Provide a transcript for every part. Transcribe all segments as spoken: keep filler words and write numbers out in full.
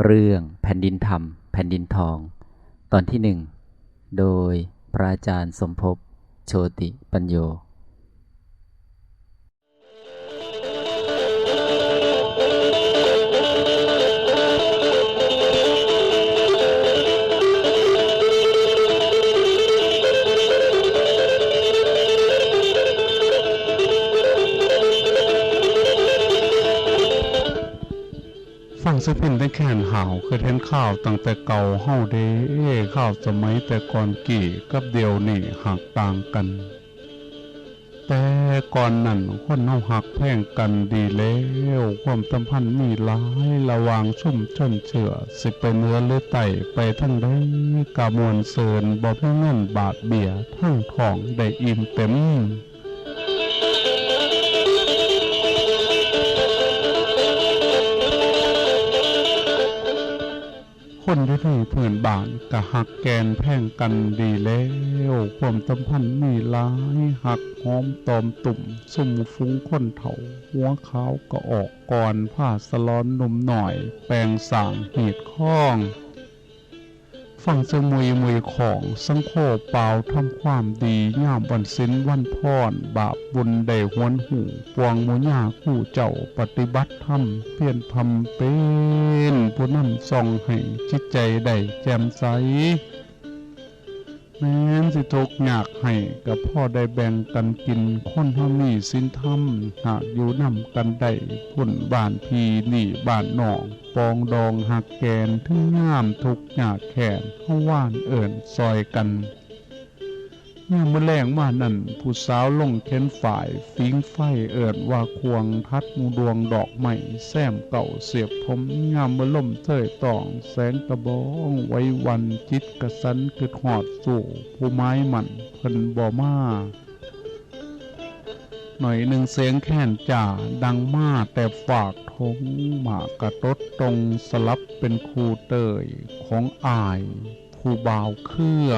เรื่องแผ่นดินธรรม แผ่นดินทอง ตอนที่หนึ่ง โดยพระอาจารย์สมภพ โชติปัญโญ ฟังเสียงพิณแต่แคนหาว คือเห็นข่าวตั้งแต่เก่าเฮาเด้ ข่าวสมัยแต่ก่อนกี้กับเดี๋ยวนี้หากต่างกัน แต่ก่อนนั้นคนเฮาฮักแพงกันดีแล้ว ความสัมพันธ์มีหลายระหว่างชุมชนเชื้อ สิไปเหนือหรือใต้ไปทางใดกะม่วนซื่น บ่มีเงินบาทเบี้ย ทั้งท้องได้อิ่มเต็ม คนอยู่ในพื้นบ้านกะฮักแกนแพงกันดีแล้ว ความสัมพันธ์มีหลาย ฮักหอมตอมตุ่ม ซุมฝูงคนเฒ่า หัวขาวกะออกก่อน พาสะหลอนหนุ่มน้อย แปลงสร้างฮีดคอง ฟังเสียงมุยมุยของสังโคเป่าทำความดี ยามวันศีลวันพร บาปบุญได้หวนหู ปวงหมู่ญาคู่เจ้า ปฏิบัติธรรมเพียรบำเพ็ญ ผู้นำส่องให้จิตใจได้แจ่มใส แม้นสิทุกข์ยากไห้ กะพอได้แบ่งกันกิน คนเฮามีศีลธรรม หากอยู่นำกันได้ บุญบ้านพี่นี่บ้านน้อง ปองดองฮักแกน ถึงยามทุกข์ยากแค้น เฮาหว่านเอิ้นซอยกัน ยามมื้อแลงมานั้น ผู้สาวลงเข็นฝ้าย ฝิงไฟเอิ้นว่าควง ทัดหมู่ดวงดอกไม้ แซมเกล้าเสียบผม ยามมื้อลมเชยต้อง แสงตะบองไหวหวั่น จิตกระสันกึดฮอดสู่ ผู้หมายมั่นเพิ่นบ่มา หน่อยหนึ่งเสียงแคนจ้า ดังมาแต่ฟากทง หมากกะตดตรง สลับเป็นคู่เตย ของอ้ายผู้บ่าวเครือ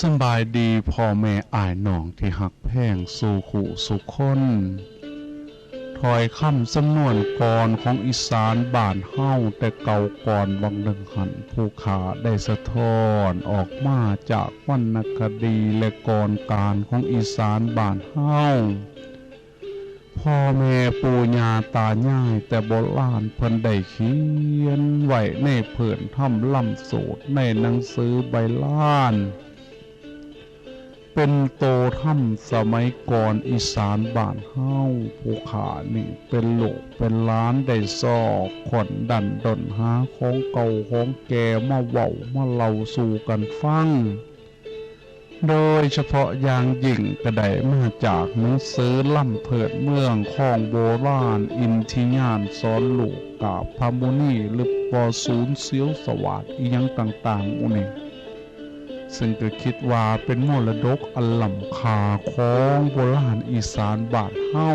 สำบายดีพ่อแม่อ้ายน้องที่ฮักแพงสู่คู่สู่คน ถ้อยคำสำนวนกลอนของอีสานบ้านเฮาแต่เก่าก่อนวังหนึ่งหั้น ผู้ข้าได้สะท้อนออกมาจากวรรณคดีและกลอนของอีสานบ้านเฮา พ่อแม่ปู่ย่าตายายแต่โบราณเพิ่นได้เขียนไว้ในพื้นธรรมลำสูตร ในหนังสือใบลาน เป็นโตธรรมสมัยก่อนอีสานบ้านเฮา ผู้ข้านี่เป็นลูกเป็นหลานได้ซอกค้นดั้นด้นหาของเก่าของแก่มาเว้ามาเล่าสู่กันฟัง โดยเฉพาะอย่างยิ่งก็ได้มาจากหนังสือลำพื้นเมืองของโบราณอินทิยานสอนลูกกาบพระมุนีหรือปอศูนย์เสียวสวัสดอีหยังต่างๆหมู่นี้ ซึ่งก็คิดว่าเป็นมรดกอันล้ำค่าของโบราณอีสานบ้านเฮา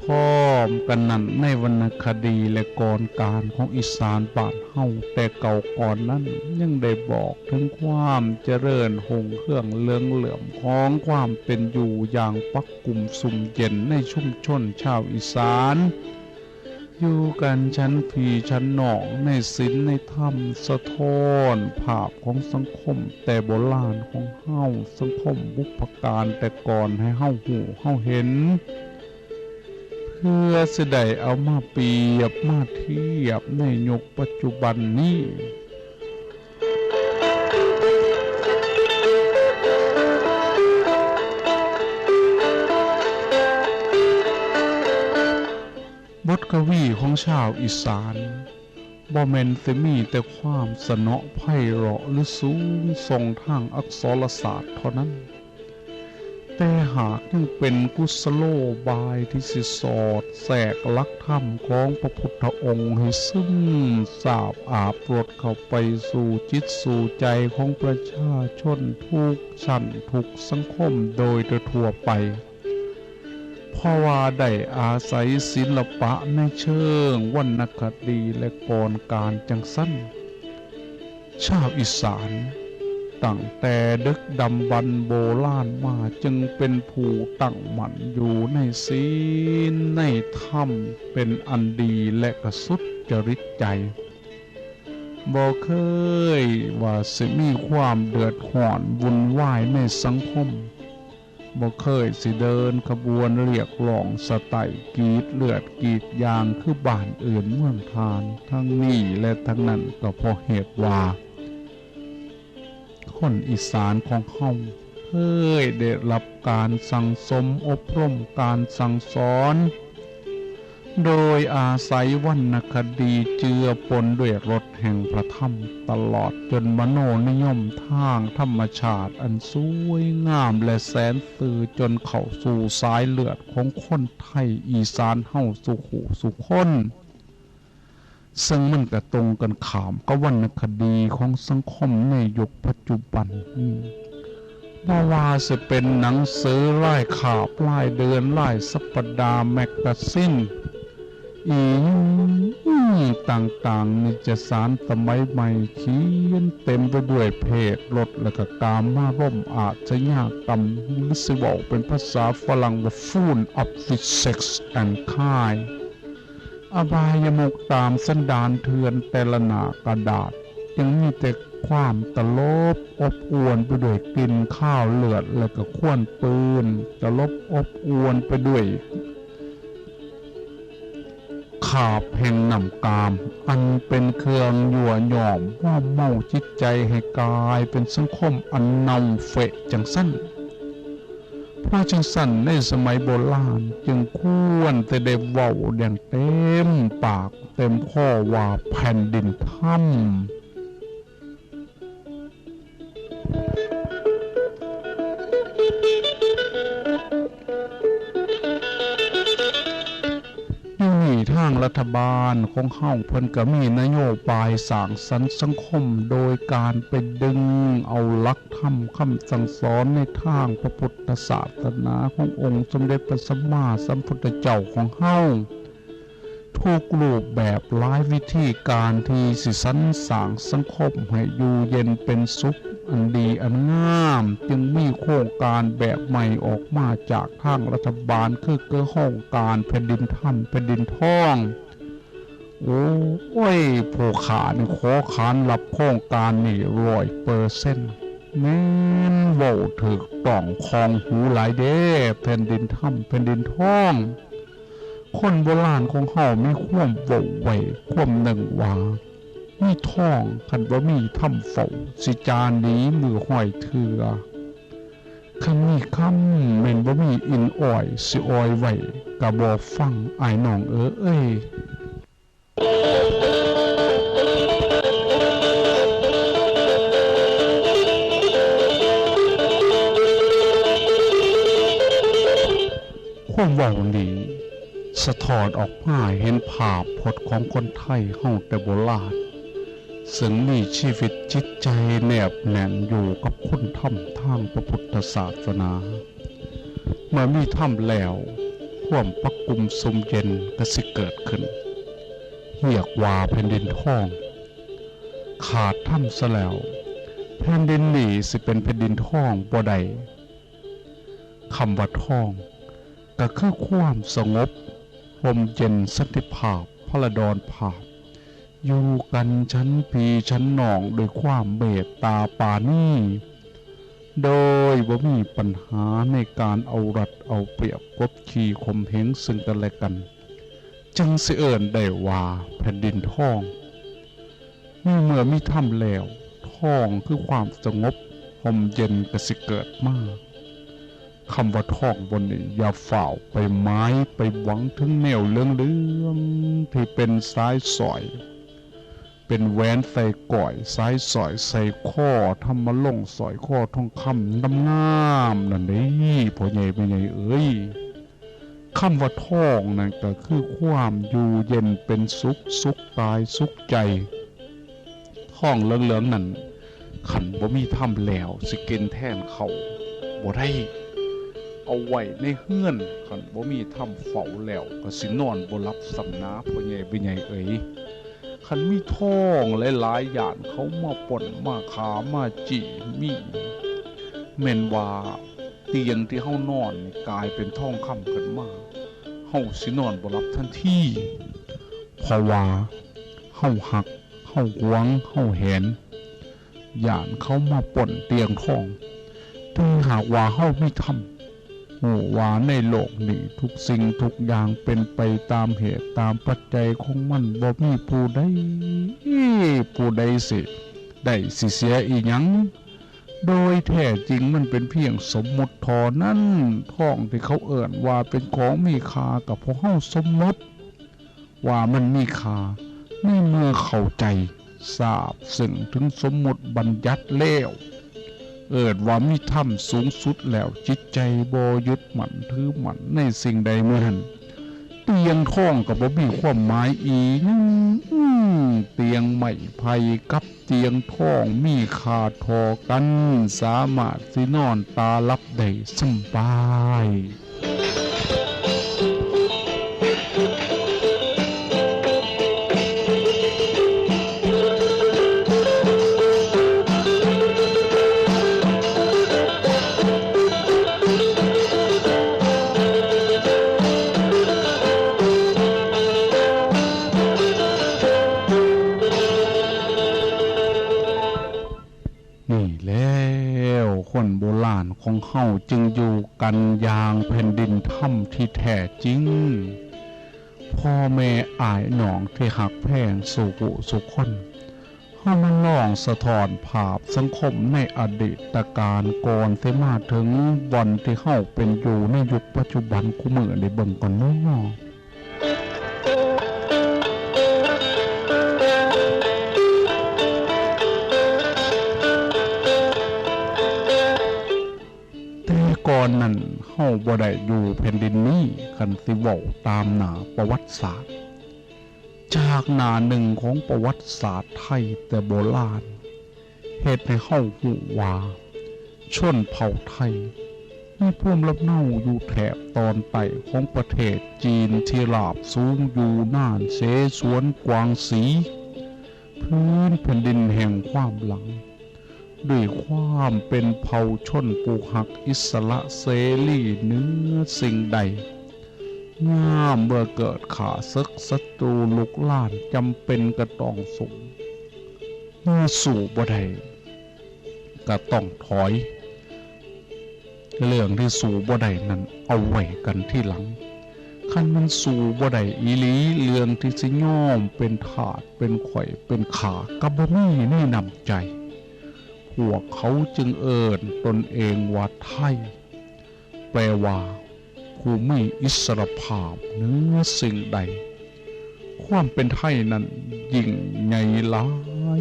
พร้อมกันนั้นในวรรณคดีและกลอนของอีสานบ้านเฮาแต่เก่าก่อนนั้นยังได้บอกถึงความเจริญรุ่งเรืองเรืองเหลื่อมของความเป็นอยู่อย่างปักกุมซุ่มเย็นในชุมชนชาวอีสาน อยู่กันฉันพี่ฉันน้องในศีลในธรรม สะท้อนภาพของสังคมแต่โบราณของเฮา สังคมบุพกาลแต่ก่อนให้เฮาฮู้เฮาเห็น เพื่อสิได้เอามาเปรียบมาเทียบในยุคปัจจุบันนี้ บทกวีของชาวอีสาน บ่แม่นแต่มีแต่ความสนอไพเราะหรือสูงส่งทางอักษรศาสตร์เท่านั้น แต่หากยังเป็นกุศโลบายที่สิสอดแทรกหลักธรรมของพระพุทธองค์ให้ซึมซาบอาบรสเข้าไปสู่จิตสู่ใจของประชาชนทุกชั้นทุกสังคมโดยทั่วไป เพราะว่าได้อาศัยศิลปะในเชิงวรรณคดีและกรการจั่งซั้น ชาวอีสานตั้งแต่ดึกดำบรรพ์โบราณมาจึงเป็นผู้ตั้งมั่นอยู่ในศีลในธรรมเป็นอันดีและกระสุดจริตใจ บ่เคยว่าสิมีความเดือดร้อนวุ่นวายในสังคม บ่เคยสิเดินขบวนเรียกร้องสไตล์กรีดเลือดกรีดยางคือบ้านอื่นเมืองทาน ทั้งนี้และทั้งนั้นก็เพราะเหตุว่า คนอีสานของเฮาเคยได้รับการสั่งสมอบรมการสั่งสอน โดยอาศัยวรรณคดีเจือปนด้วยรสแห่งพระธรรม ตลอดจนมโนนิยมทางธรรมชาติอันสวยงามและแสนซื่อจนเข้าสู่สายเลือดของคนไทยอีสานเฮาสู่ผู้สู่คน ซึ่งมันก็ตรงกันข้ามกับวรรณคดีของสังคมในยุคปัจจุบัน อืม บ่ว่าสิเป็นหนังสือรายคาบรายเดือนรายสัปดาห์แมกกาซีน อีหยังต่างๆ นิตยสารสมัยใหม่เขียนเต็มไปด้วยเพศรสและก็กามารมณ์อาชญากรรม หรือสิเว้าเป็นภาษาฝรั่งว่า full of sex and crime อบายมุขตามสันดานเถื่อนแต่ละหน้ากระดาษ ยังมีแต่ความตลบอบอวลไปด้วยกลิ่นคาวเลือดและก็ควันปืน ตลบอบอวลไปด้วยคราบแห่งน้ำกาม อันเป็นเครื่องยั่วย้อมมอมเมาจิตใจให้กลายเป็นสังคมอันเน่าเฟะจั่งซั้น เพราะจั่งซั้นในสมัยโบราณจึงควรแต่ได้เว้าอย่างเต็มปากเต็มคอว่าแผ่นดินธรรม เดี๋ยวนี้ทางรัฐบาลของเฮาเพิ่นก็มีนโยบายสร้างสรรค์สังคมโดยการไปดึงเอาหลักธรรมคำสั่งสอนในทางพระพุทธศาสนาขององค์สมเด็จพระสัมมาสัมพุทธเจ้าของเฮา ทุกรูปแบบหลายวิธีการที่สิสรรสร้างสังคมให้อยู่เย็นเป็นสุขอันดีอันงาม จึงมีโครงการแบบใหม่ออกมาจากทางรัฐบาล คือโครงการแผ่นดินธรรมแผ่นดินทอง โอ้ย ผู้ข้านี่ขอขานรับโครงการนี่ร้อยเปอร์เซ็นต์ แม่นเว้าถูกต้องคองหูหลายเด้ แผ่นดินธรรมแผ่นดินทอง คนโบราณของเฮามีความเว้าไว้ความหนึ่งว่า มีทองคันบ่มีธรรมเฝ้า สิจาหนีมือห้อยเทื่อ คันมีคำแม่นบ่มีอินอ้อย สิอ้อยไว้กะบ่ฟัง อ้ายน้องเอ้ย ความเว้านี้สะท้อนออกมาเห็นภาพพจน์ของคนไทยเฮาแต่โบราณ ซึ่งมีชีวิตจิตใจแนบแน่นอยู่กับคุณธรรมทางพระพุทธศาสนา เมื่อมีธรรมแล้ว ความปะกุมซุมเย็นก็สิเกิดขึ้น เรียกว่าแผ่นดินทอง ขาดธรรมซะแล้ว แผ่นดินนี้สิเป็นแผ่นดินทองบ่ได้ คำว่าทอง ก็คือความสงบ ร่มเย็น สันติภาพ พลดรภาพ อยู่กันฉันพี่ฉันน้องด้วยความเมตตาปราณี โดยบ่มีปัญหาในการเอารัดเอาเปรียบกดขี่ข่มเหงซึ่งกันและกัน จั่งสิเอิ้นได้ว่าแผ่นดินทอง ในเมื่อมีธรรมแล้ว ทองคือความสงบ ร่มเย็นก็สิเกิดมา คำว่าทองบนนี้อย่าฝ่าวไปหมายไปหวังถึงแนวเหลืองๆ ที่เป็นสายสร้อย เป็นแหวนใส่ก้อย สายสร้อยใส่คอ ทำมาลงสร้อยคอทองคำงามๆนั่นเด้ พ่อใหญ่แม่ใหญ่เอ๋ย คำว่าทองนั่นก็คือความอยู่เย็นเป็นสุข สุขกายสุขใจ ทองเหลืองๆนั่น คันบ่มีธรรมแล้วสิเกณฑ์แทนเขาบ่ได้ เอาไว้ในเฮือน คันบ่มีธรรมเฝ้าแล้วก็สินอนบ่หลับส่ำนา พ่อใหญ่แม่ใหญ่เอ๋ย คันมีทองหลายๆ ย้านเขามาปล้นมาฆ่ามาจี้ มี แม่นว่าเตียงที่เฮานอนนี่กลายเป็นทองคำขึ้นมา เฮาสินอนบ่หลับทันที เพราะว่าเฮาฮัก เฮาหวง เฮาแหน ย้านเขามาปล้นเตียงทอง แต่หากว่าเฮามีธรรม ฮู้ว่าในโลกนี้ทุกสิ่งทุกอย่างเป็นไปตามเหตุตามปัจจัยของมัน บ่มีผู้ใด ผู้ใดสิได้สิเสียอิหยัง โดยแท้จริงมันเป็นเพียงสมมุติเท่านั้น ทองที่เขาเอิ้นว่าเป็นของมีค่าก็เพราะเฮาสมมุติ ว่ามันมีค่า ในเมื่อเข้าใจ ทราบซึ่งถึงสมมุติบัญญัติแล้ว เอิ้นว่ามีธรรมสูงสุดแล้ว จิตใจบ่ยึดมั่นถือมั่นในสิ่งใดเมื่อนั้น เตียงทองก็บ่มีความหมายอีหยัง อืม เตียงไม้ไผ่กับเตียงทองมีค่าเท่ากัน สามารถสินอนตาหลับได้สำบาย นี่แล้วคนโบราณของเฮาจึงอยู่กันอย่างแผ่นดินธรรมที่แท้จริง พ่อแม่อ้ายน้องที่ฮักแพงสู่ผู้สู่คน เฮามาลองสะท้อนภาพสังคมในอดีตกาลก่อนสิมาถึงบ่อนที่เฮาเป็นอยู่ในยุคปัจจุบันคุมื้อนี้เบิ่งก่อนเนาะ แต่ก่อนนั้นเฮาบ่ได้อยู่แผ่นดินนี้ คันสิเว้าตามหน้าประวัติศาสตร์ จากหน้าหนึ่งของประวัติศาสตร์ไทยแต่โบราณ เฮ็ดให้เฮาฮู้ว่า ชนเผ่าไทย มีภูมิลำเนาอยู่แถบตอนใต้ของประเทศจีนที่ราบสูงอยู่น่าน เสฉวน กวางสี พื้นแผ่นดินแห่งความหลัง ด้วยความเป็นเผ่าชนผู้ฮักอิสระเสรีเหนือสิ่งใด ยามเมื่อเกิดข้าศึกศัตรูลุกลาน จำเป็นก็ต้องสู้ เมื่อสู้บ่ได้ ก็ต้องถอย เรื่องที่สู้บ่ได้นั้นเอาไว้กันทีหลัง คันมันสู้บ่ได้อีหลี เรื่องที่สิยอมเป็นทาส เป็นข้อย เป็นข้า ก็บ่มีในน้ำใจ พวกเขาจึงเอิ้นตนเองว่าไทย แปลว่า ผู้มีอิสรภาพเหนือสิ่งใด ความเป็นไทยนั้นยิ่งใหญ่หลา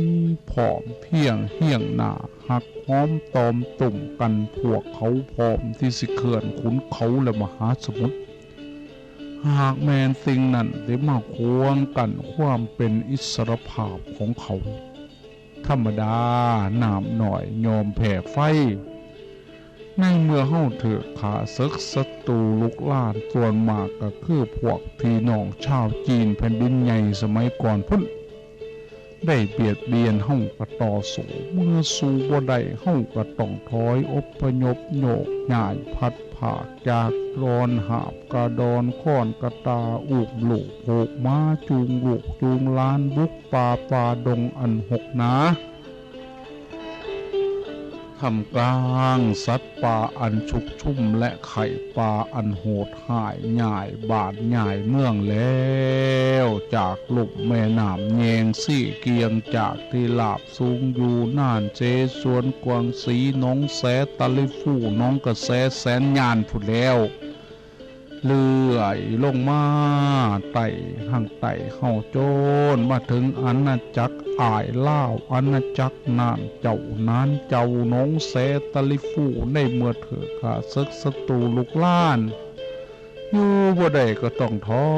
ย พร้อมเพียงเฮียงหน้า ฮักหอมตอมตุ้มกัน พวกเขาพร้อมที่สิเขื่อนขุนเขาและมหาสมุทร หากแม่นสิ่งนั้นได้มาขวางกั้นความเป็นอิสรภาพของเขา ธรรมดา น้ำน้อยย่อมแพ้ไฟ ในเมื่อเฮาถืกข้าศึกศัตรูลุกลาน ส่วนมากก็คือพวกพี่น้องชาวจีนแผ่นดินใหญ่สมัยก่อนพุ้น ได้เบียดเบียนเฮาก็ต่อสู้ เมื่อสู้บ่ได้เฮาก็ต้องถอยอพยพโยกย้ายพัดพรากจากดอนหาบกะดอน ค้อนกะตา อุ้มลูกผูกหมา จูงลูกจูงหลาน บุกป่าฝ่าดงอันฮกหนา ท่ามกลางสัตว์ป่าอันชุกชุม และไข่ป่าอันโหดฮ้าย ย้ายบ้านย้ายเมืองแล้ว จากลุ่มแม่น้ำแยง ซี้เกียง จากที่ราบสูงอยู่น่าน เสฉวน กวางสี หนองแส ตะลิฟู่ หนองกระแส แสนยานพุ้นแล้ว เลื่อยลงมาใต้ ทางใต้เฮา จนมาถึงอาณาจักรอ้ายลาว อาณาจักรน่านเจ้า น่านเจ้า หนองแสตะลิฟู ในเมื่อถืกข้าศึกศัตรูลุกลาน อยู่บ่ได้ก็ต้องถอ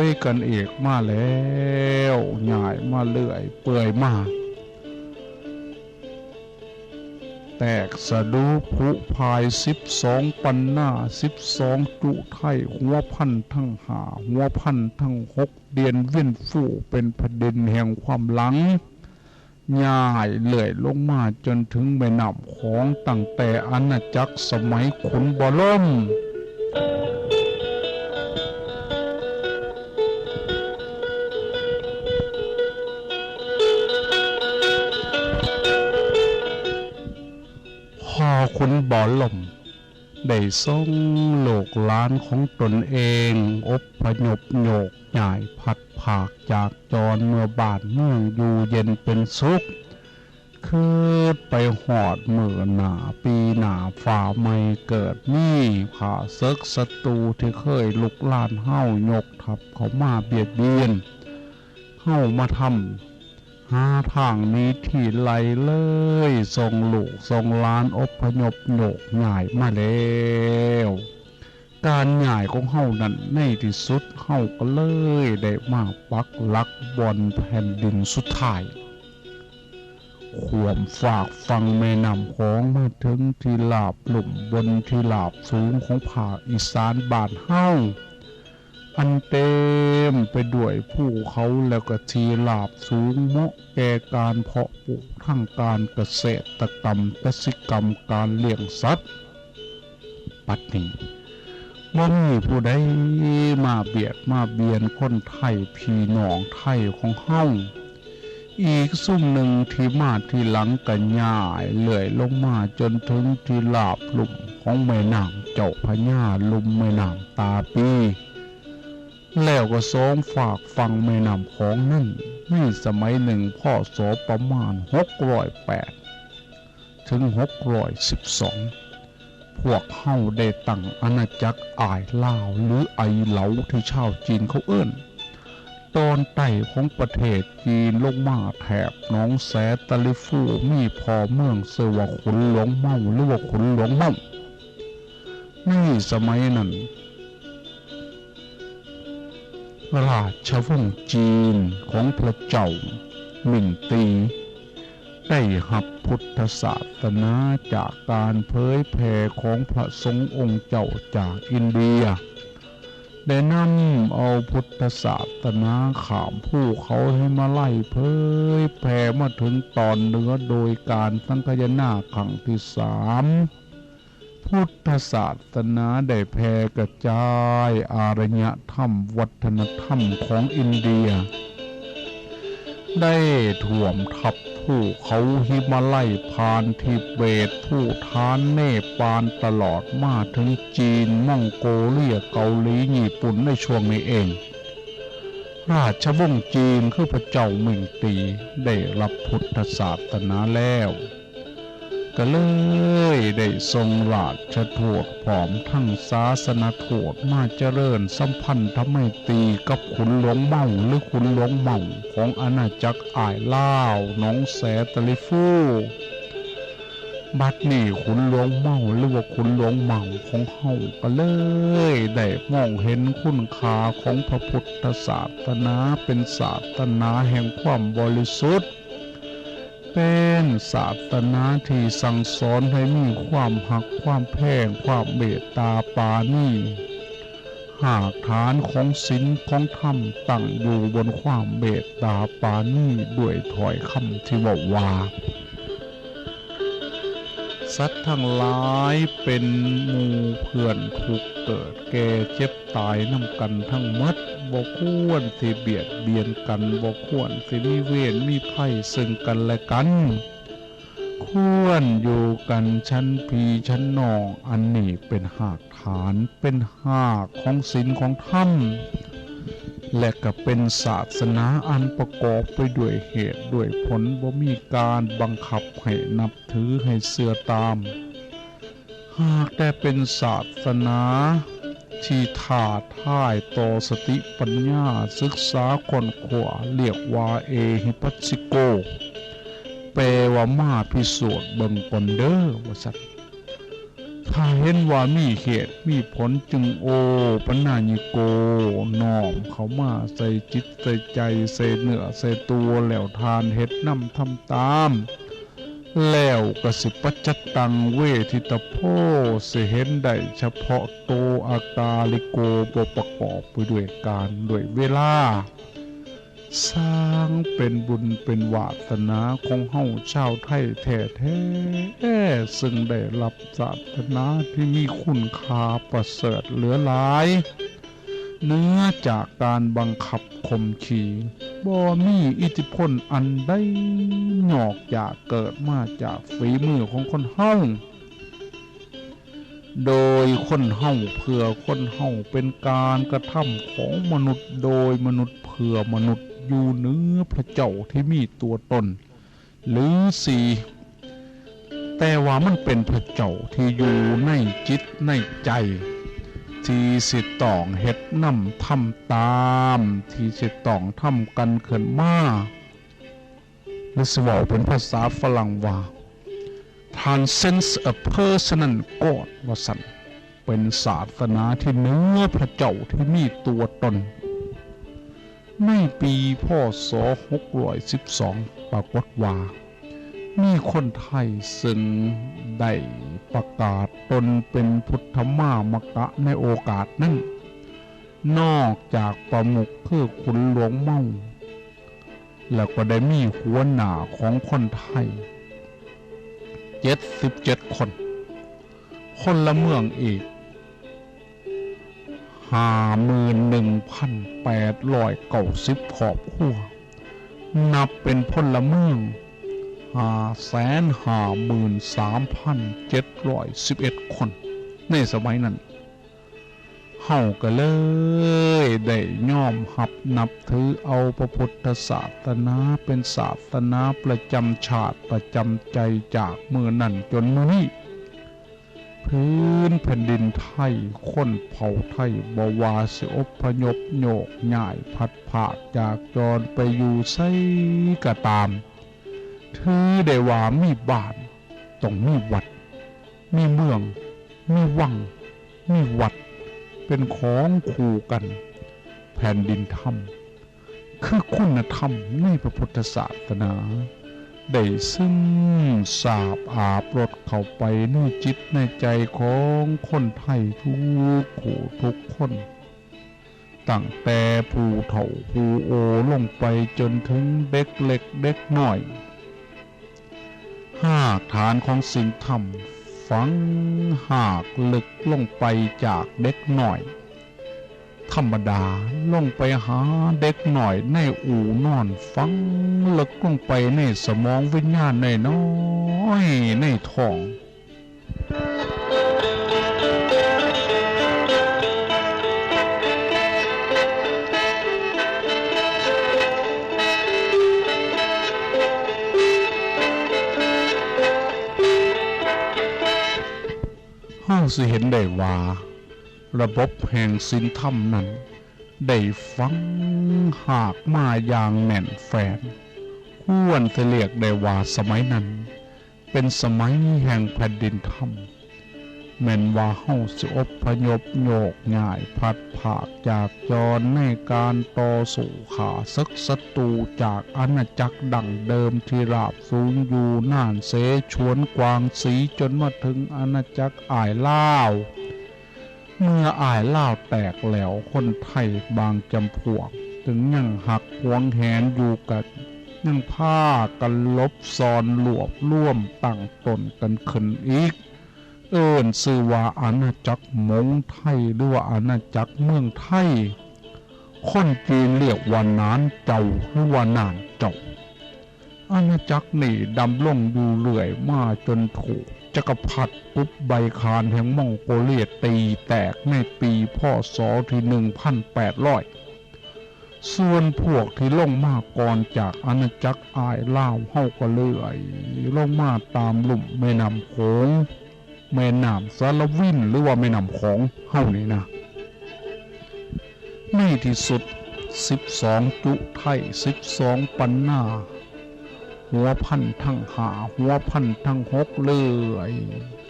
ยกันเอกมาแล้ว ย้ายมาเลื่อยเปื่อยมา แตกสะดูผุพาย สิบสองปันนา สิบสองจุไท หัวพันทั้งห้า หัวพันทั้งหก เดียนเวียนฟูเป็นแผ่นดินแห่งความหลัง ย้ายเลื่อยลงมาจนถึงแม่น้ำของ ตั้งแต่อาณาจักรสมัยขุนบ่อล่ม พ่อขุนบ่อล่ม ได้ส่งลูกหลานของตนเอง อพยพโยกย้ายพลัดพรากจากจร เมื่อบ้านเมืองอยู่เย็นเป็นสุข คิดไปฮอดมื้อหน้าปีหน้า ฟ้าใหม่เกิดมี ข้าศึกศัตรูที่เคยลุกลานเฮายกทัพเข้ามาเบียดเบียน เฮามาทำ หาทางหนีทีไลเลย ส่งลูกส่งหลานอพยพโยกย้ายมาแล้ว การย้ายของเฮานั้น ในที่สุดเฮาก็เลยได้มาปักหลักบ่อนแผ่นดินสุดท้าย ข้ามฟากฝั่งแม่น้ำของมาถึงที่ราบลุ่มบนที่ราบสูงของภาคอีสานบ้านเฮา อันเต็มไปด้วยภูเขา แล้วก็ที่ราบสูงเหมาะแก่การเพาะปลูกทางการเกษตรกรรม กสิกรรม การเลี้ยงสัตว์ บัดนี้บ่มีผู้ใดมาเบียดมาเบียนคนไทยพี่น้องไทยของเฮา อีกซุมหนึ่งที่มาทีหลังก็ย้ายเลื่อยลงมาจนถึงที่ราบลุ่มของแม่น้ำเจ้าพระยา ลุ่มแม่น้ำตาปี แล้วก็สองฟากฝั่งแม่น้ำของนั้น ในสมัยหนึ่ง พ.ศ. ประมาณ หกร้อยแปด ถึง หกร้อยสิบสอง พวกเฮาได้ตั้งอาณาจักรอ้ายลาว หรือไอเหลาที่ชาวจีนเขาเอิ้น ตอนใต้ของประเทศจีนลงมาแถบหนองแสตะลิฟู มีพ่อเมืองชื่อว่าขุนหลวงเมา หรือว่าขุนหลวงเมา ในสมัยนั้น ราชวงศ์จีนของพระเจ้าหมิงตี ได้รับพุทธศาสนาจากการเผยแผ่ของพระสงฆ์องค์เจ้าจากอินเดีย ได้นำเอาพุทธศาสนาข้ามภูเขาหิมาลัยเผยแผ่มาถึงตอนเหนือโดยการสังคายนาครั้งที่สาม พุทธศาสนาได้แผ่กระจายอารยธรรมวัฒนธรรมของอินเดีย ได้ท่วมทับภูเขาหิมาลัย ผ่านทิเบต ภูฏาน เนปาล ตลอดมาถึงจีน มองโกเลีย เกาหลี ญี่ปุ่น ในช่วงนี้เอง ราชวงศ์จีนคือพระเจ้าหมิงตีได้รับพุทธศาสนาแล้ว ก็เลยได้ส่งราชทูตพร้อมทั้งศาสนทูตมาเจริญสัมพันธไมตรีกับขุนหลวงเมา หรือขุนหลวงเมาของอาณาจักรอ้ายลาว หนองแสตะลิฟู บัดนี้ขุนหลวงเมา หรือว่าขุนหลวงเมาของเฮาก็เลยได้มองเห็นคุณค่าของพระพุทธศาสนา เป็นศาสนาแห่งความบริสุทธิ์ เป็นศาสนาที่สั่งสอนให้มีความฮัก ความแพง ความเมตตาปราณี หากฐานของศีลของธรรมตั้งอยู่บนความเมตตาปราณี ด้วยถ้อยคำที่เว้าว่า สัตว์ทั้งหลายเป็นหมู่เพื่อนทุกข์ เกิดแก่เจ็บตายนำกันทั้งหมด บ่ควรสิเบียดเบียนกัน บ่ควรสิมีเวรมีภัยซึ่งกันและกัน ควรอยู่กันฉันพี่ฉันน้อง อันนี้เป็นรากฐาน เป็นรากของศีลของธรรม และก็เป็นศาสนาอันประกอบไปด้วยเหตุด้วยผล บ่มีการบังคับให้นับถือให้เชื่อตาม หากแต่เป็นศาสนา ที่ท้าทายต่อสติปัญญา ศึกษาค้นคว้า เรียกว่าเอหิปัสสิโก แปลว่ามาพิสูจน์เบิ่งก่อนเด้อ ว่าซั่น ถ้าเห็นว่ามีเหตุมีผลจึงโอปันนายิโก น้อมเข้ามาใส่จิตใส่ใจ ใส่เนื้อใส่ตัว แล้วทานเฮ็ดนำทำตาม แล้วก็สิปัจจตังเวทิตาโพ สิเห็นได้เฉพาะโต อากาลิโก บ่ประกอบไปด้วยกาลด้วยเวลา สร้างเป็นบุญเป็นวาสนาของเฮาชาวไทยแท้ๆ ซึ่งได้รับศาสนาที่มีคุณค่าประเสริฐเหลือหลาย เหนือจากการบังคับข่มขี บ่มีอิทธิพลอันใด นอกจากเกิดมาจากฝีมือของคนเฮา โดยคนเฮาเพื่อคนเฮา เป็นการกระทำของมนุษย์โดยมนุษย์เพื่อมนุษย์ อยู่เหนือพระเจ้าที่มีตัวตน หรือสี่ แต่ว่ามันเป็นพระเจ้าที่อยู่ในจิตในใจ ที่สิต้องเฮ็ดนำทำตาม ที่สิต้องทำกันขึ้นมา หรือสิเว้าเป็นภาษาฝรั่งว่า transcends a personal god ว่าซั่น เป็นศาสนาที่เหนือพระเจ้าที่มีตัวตน ในปี พ.ศ. หกร้อยสิบสอง ปรากฏว่า มีคนไทยซึ่งได้ประกาศตนเป็นพุทธมามกะในโอกาสนั้น นอกจากประมุขคือขุนหลวงเมา แล้วก็ได้มีหัวหน้าของคนไทย เจ็ดสิบเจ็ด คน พลเมืองอีก ห้าหมื่นหนึ่งพันแปดร้อยเก้าสิบ ครอบครัว นับเป็นพลเมือง ห้าแสนห้าหมื่นสามพันเจ็ดร้อยสิบเอ็ด คน ในสมัยนั้น เฮาก็เลยได้ยอมรับนับถือเอาพระพุทธศาสนาเป็นศาสนาประจำชาติประจำใจจากมื้อนั้นจนมื้อนี้ พื้นแผ่นดินไทย คนเผ่าไทย บ่ว่าสิอพยพโยกย้ายพลัดพรากจากจรไปอยู่ไสก็ตาม ถือได้ว่ามีบ้าน ต้องมีวัด มีเมือง มีวัง มีวัด เป็นของคู่กัน แผ่นดินธรรม คือคุณธรรมในพระพุทธศาสนา ได้ซึมซาบอาบรสเข้าไปในจิตในใจของคนไทยทุกคู่ทุกคน ตั้งแต่ผู้เฒ่าผู้โอลงไปจนถึงเด็กเล็กเด็กน้อย รากฐานของศีลธรรมฝังรากลึกลงไปจากเด็กน้อยธรรมดา ลงไปหาเด็กน้อยในอู่นอน ฝังลึกลงไปในสมองวิญญาณน้อยๆในท้อง เฮาสิเห็นได้ว่า ระบบแห่งศีลธรรมนั้น ได้ฝังรากมาอย่างแน่นแฟ้น ควรสิเรียกได้ว่าสมัยนั้น เป็นสมัยแห่งแผ่นดินธรรม แม่นว่าเฮาสิอพยพโยกย้ายพลัดพรากจากจรในการต่อสู้ฆ่าศึกศัตรูจากอาณาจักรดั้งเดิมที่ราบสูงอยู่น่านเสฉวนกวางสี จนมาถึงอาณาจักรอ้ายลาว เมื่ออ้ายลาวแตกแล้ว คนไทยบางจำพวก ถึงยังฮักหวงแหนอยู่ ก็ยังพากันหลบซ่อนรวบรวมตั้งต้นกันขึ้นอีก เอิ้นชื่อว่าอาณาจักรมงไทย หรือว่าอาณาจักรเมืองไทย คนจีนเรียกว่าหนานเจา หรือว่าน่านเจา อาณาจักรนี้ดำรงอยู่เรื่อยมาจนถูกจักรพรรดิกุบใบคานแห่งมองโกเลียตีแตกในปี พ.ศ. ที่ หนึ่งพันแปดร้อย ส่วนพวกที่ลงมาก่อนจากอาณาจักรอ้ายลาวเฮาก็เลื่อยลงมาตามลุ่มแม่น้ำโขง แม่น้ำสารวิน หรือว่าแม่น้ำของเฮานี่นะ ในที่สุด สิบสองจุไท สิบสองปันนา หัวพันทั้งห้า หัวพันทั้งหก เลื่อย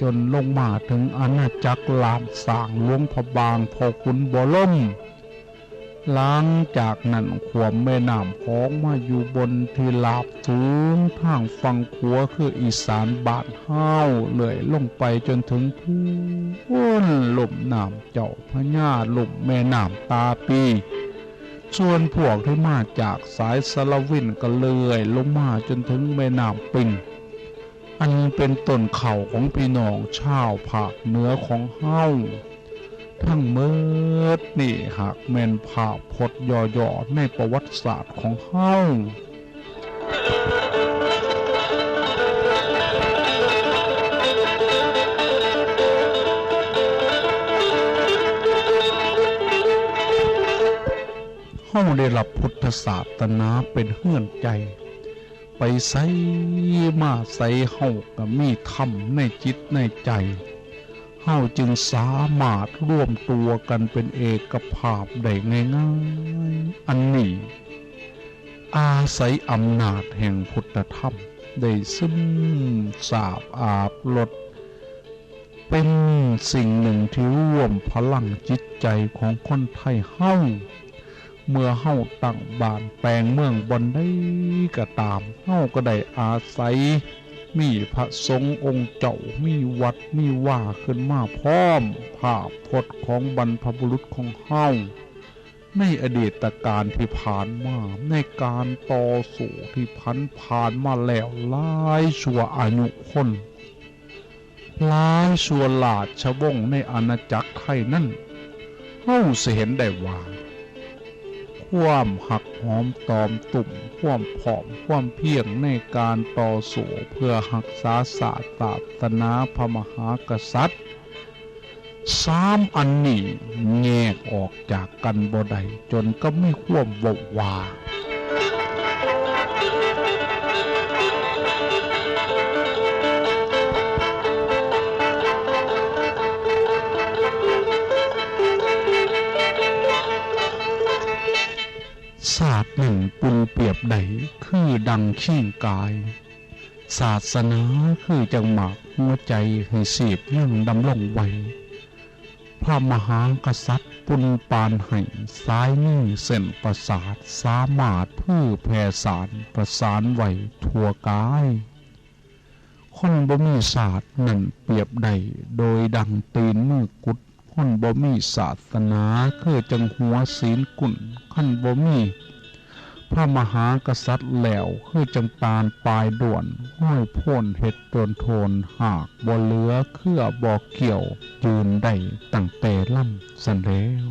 จนลงมาถึงอาณาจักรล้านช้างหลวงพระบาง พ่อขุนบ่อลม หลังจากนั้นขวมแม่น้ำของมาอยู่บนที่ราบสูงทางฝั่งขวาคืออีสานบ้านเฮา เลื่อยลงไปจนถึงพู้นลุ่มน้ำเจ้าพระยา ลุ่มแม่น้ำตาปี ส่วนพวกที่มาจากสายสารวินก็เลื่อยลงมาจนถึงแม่น้ำปิง อันเป็นต้นข้าวของพี่น้องชาวภาคเหนือของเฮา ทั้งหมดนี่หากแม่นภาพพจน์ย่อๆในประวัติศาสตร์ของเฮา เฮาได้รับพุทธศาสนาเป็นเฮือนใจ ไปไสมาไสเฮาก็มีธรรมในจิตในใจ เฮาจึงสามารถรวมตัวกันเป็นเอกภาพได้ง่ายๆ อันนี้ อาศัยอำนาจแห่งพุทธธรรมได้ซึมซาบอาบรส เป็นสิ่งหนึ่งที่รวมพลังจิตใจของคนไทยเฮา เมื่อเฮาตั้งบ้านแปลงเมืองบ่อนใดก็ตาม เฮาก็ได้อาศัยมีพระสงฆ์องค์เจ้า มีวัดมีวาขึ้นมาพร้อม ภาพพจน์ของบรรพบุรุษของเฮา ในอดีตกาลที่ผ่านมา ในการต่อสู้ที่ผันผ่านมาแล้วหลายชั่วอายุคน หลายชั่วราชวงศ์ในอาณาจักรไทยนั้น เฮาสิเห็นได้ว่า ความฮักหอมตอมตุ้ม ความพร้อม ความเพียรในการต่อสู้เพื่อรักษาชาติศาสนาพระมหากษัตริย์ สามอันนี้แยกออกจากกันบ่ได้ จนกับมีความเว้าว่า ชาตินั้นปุ้นเปรียบได้คือดังคิงกาย ศาสนาคือจั่งหมากหัวใจให้ชีพยังดำรงไว้ พระมหากษัตริย์ปุ้นปานให้สายมีเส้นประสาทสามารถเผยแผ่สารประสานไว้ทั่วกาย คนบ่มีชาตินั้นเปรียบได้โดยดังตีนมือกุด คนบ่มีศาสนาคือจั่งหัวศีลกุน คันบ่มีพระมหากษัตริย์แล้วคือจั่งตาลปลายด้วน ห้อยโพนเห็ดโตนโทน หากบ่เหลือเครือบ่เกี่ยว ยืนได้ตั้งแต่ลำซั้นแล้ว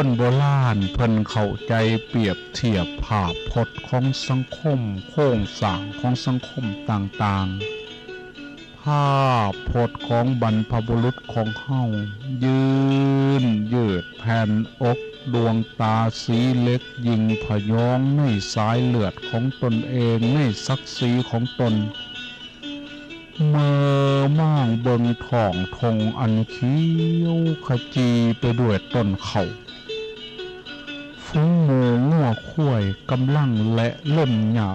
คนโบราณเพิ่นเข้าใจเปรียบเทียบภาพพจน์ของสังคม โครงสร้างของสังคมต่างๆ ภาพพจน์ของบรรพบุรุษของเฮา ยืนยืดแผ่นอก ดวงตาสีเหล็ก ยิ่งพยองในสายเลือดของตนเอง ในศักดิ์ศรีของตน เมื่อมองเบิ่งท้องทงอันเขียวขจีไปด้วยต้นข้าว ฝูงหมูงัวควายกำลังแหละเล็มหญ้า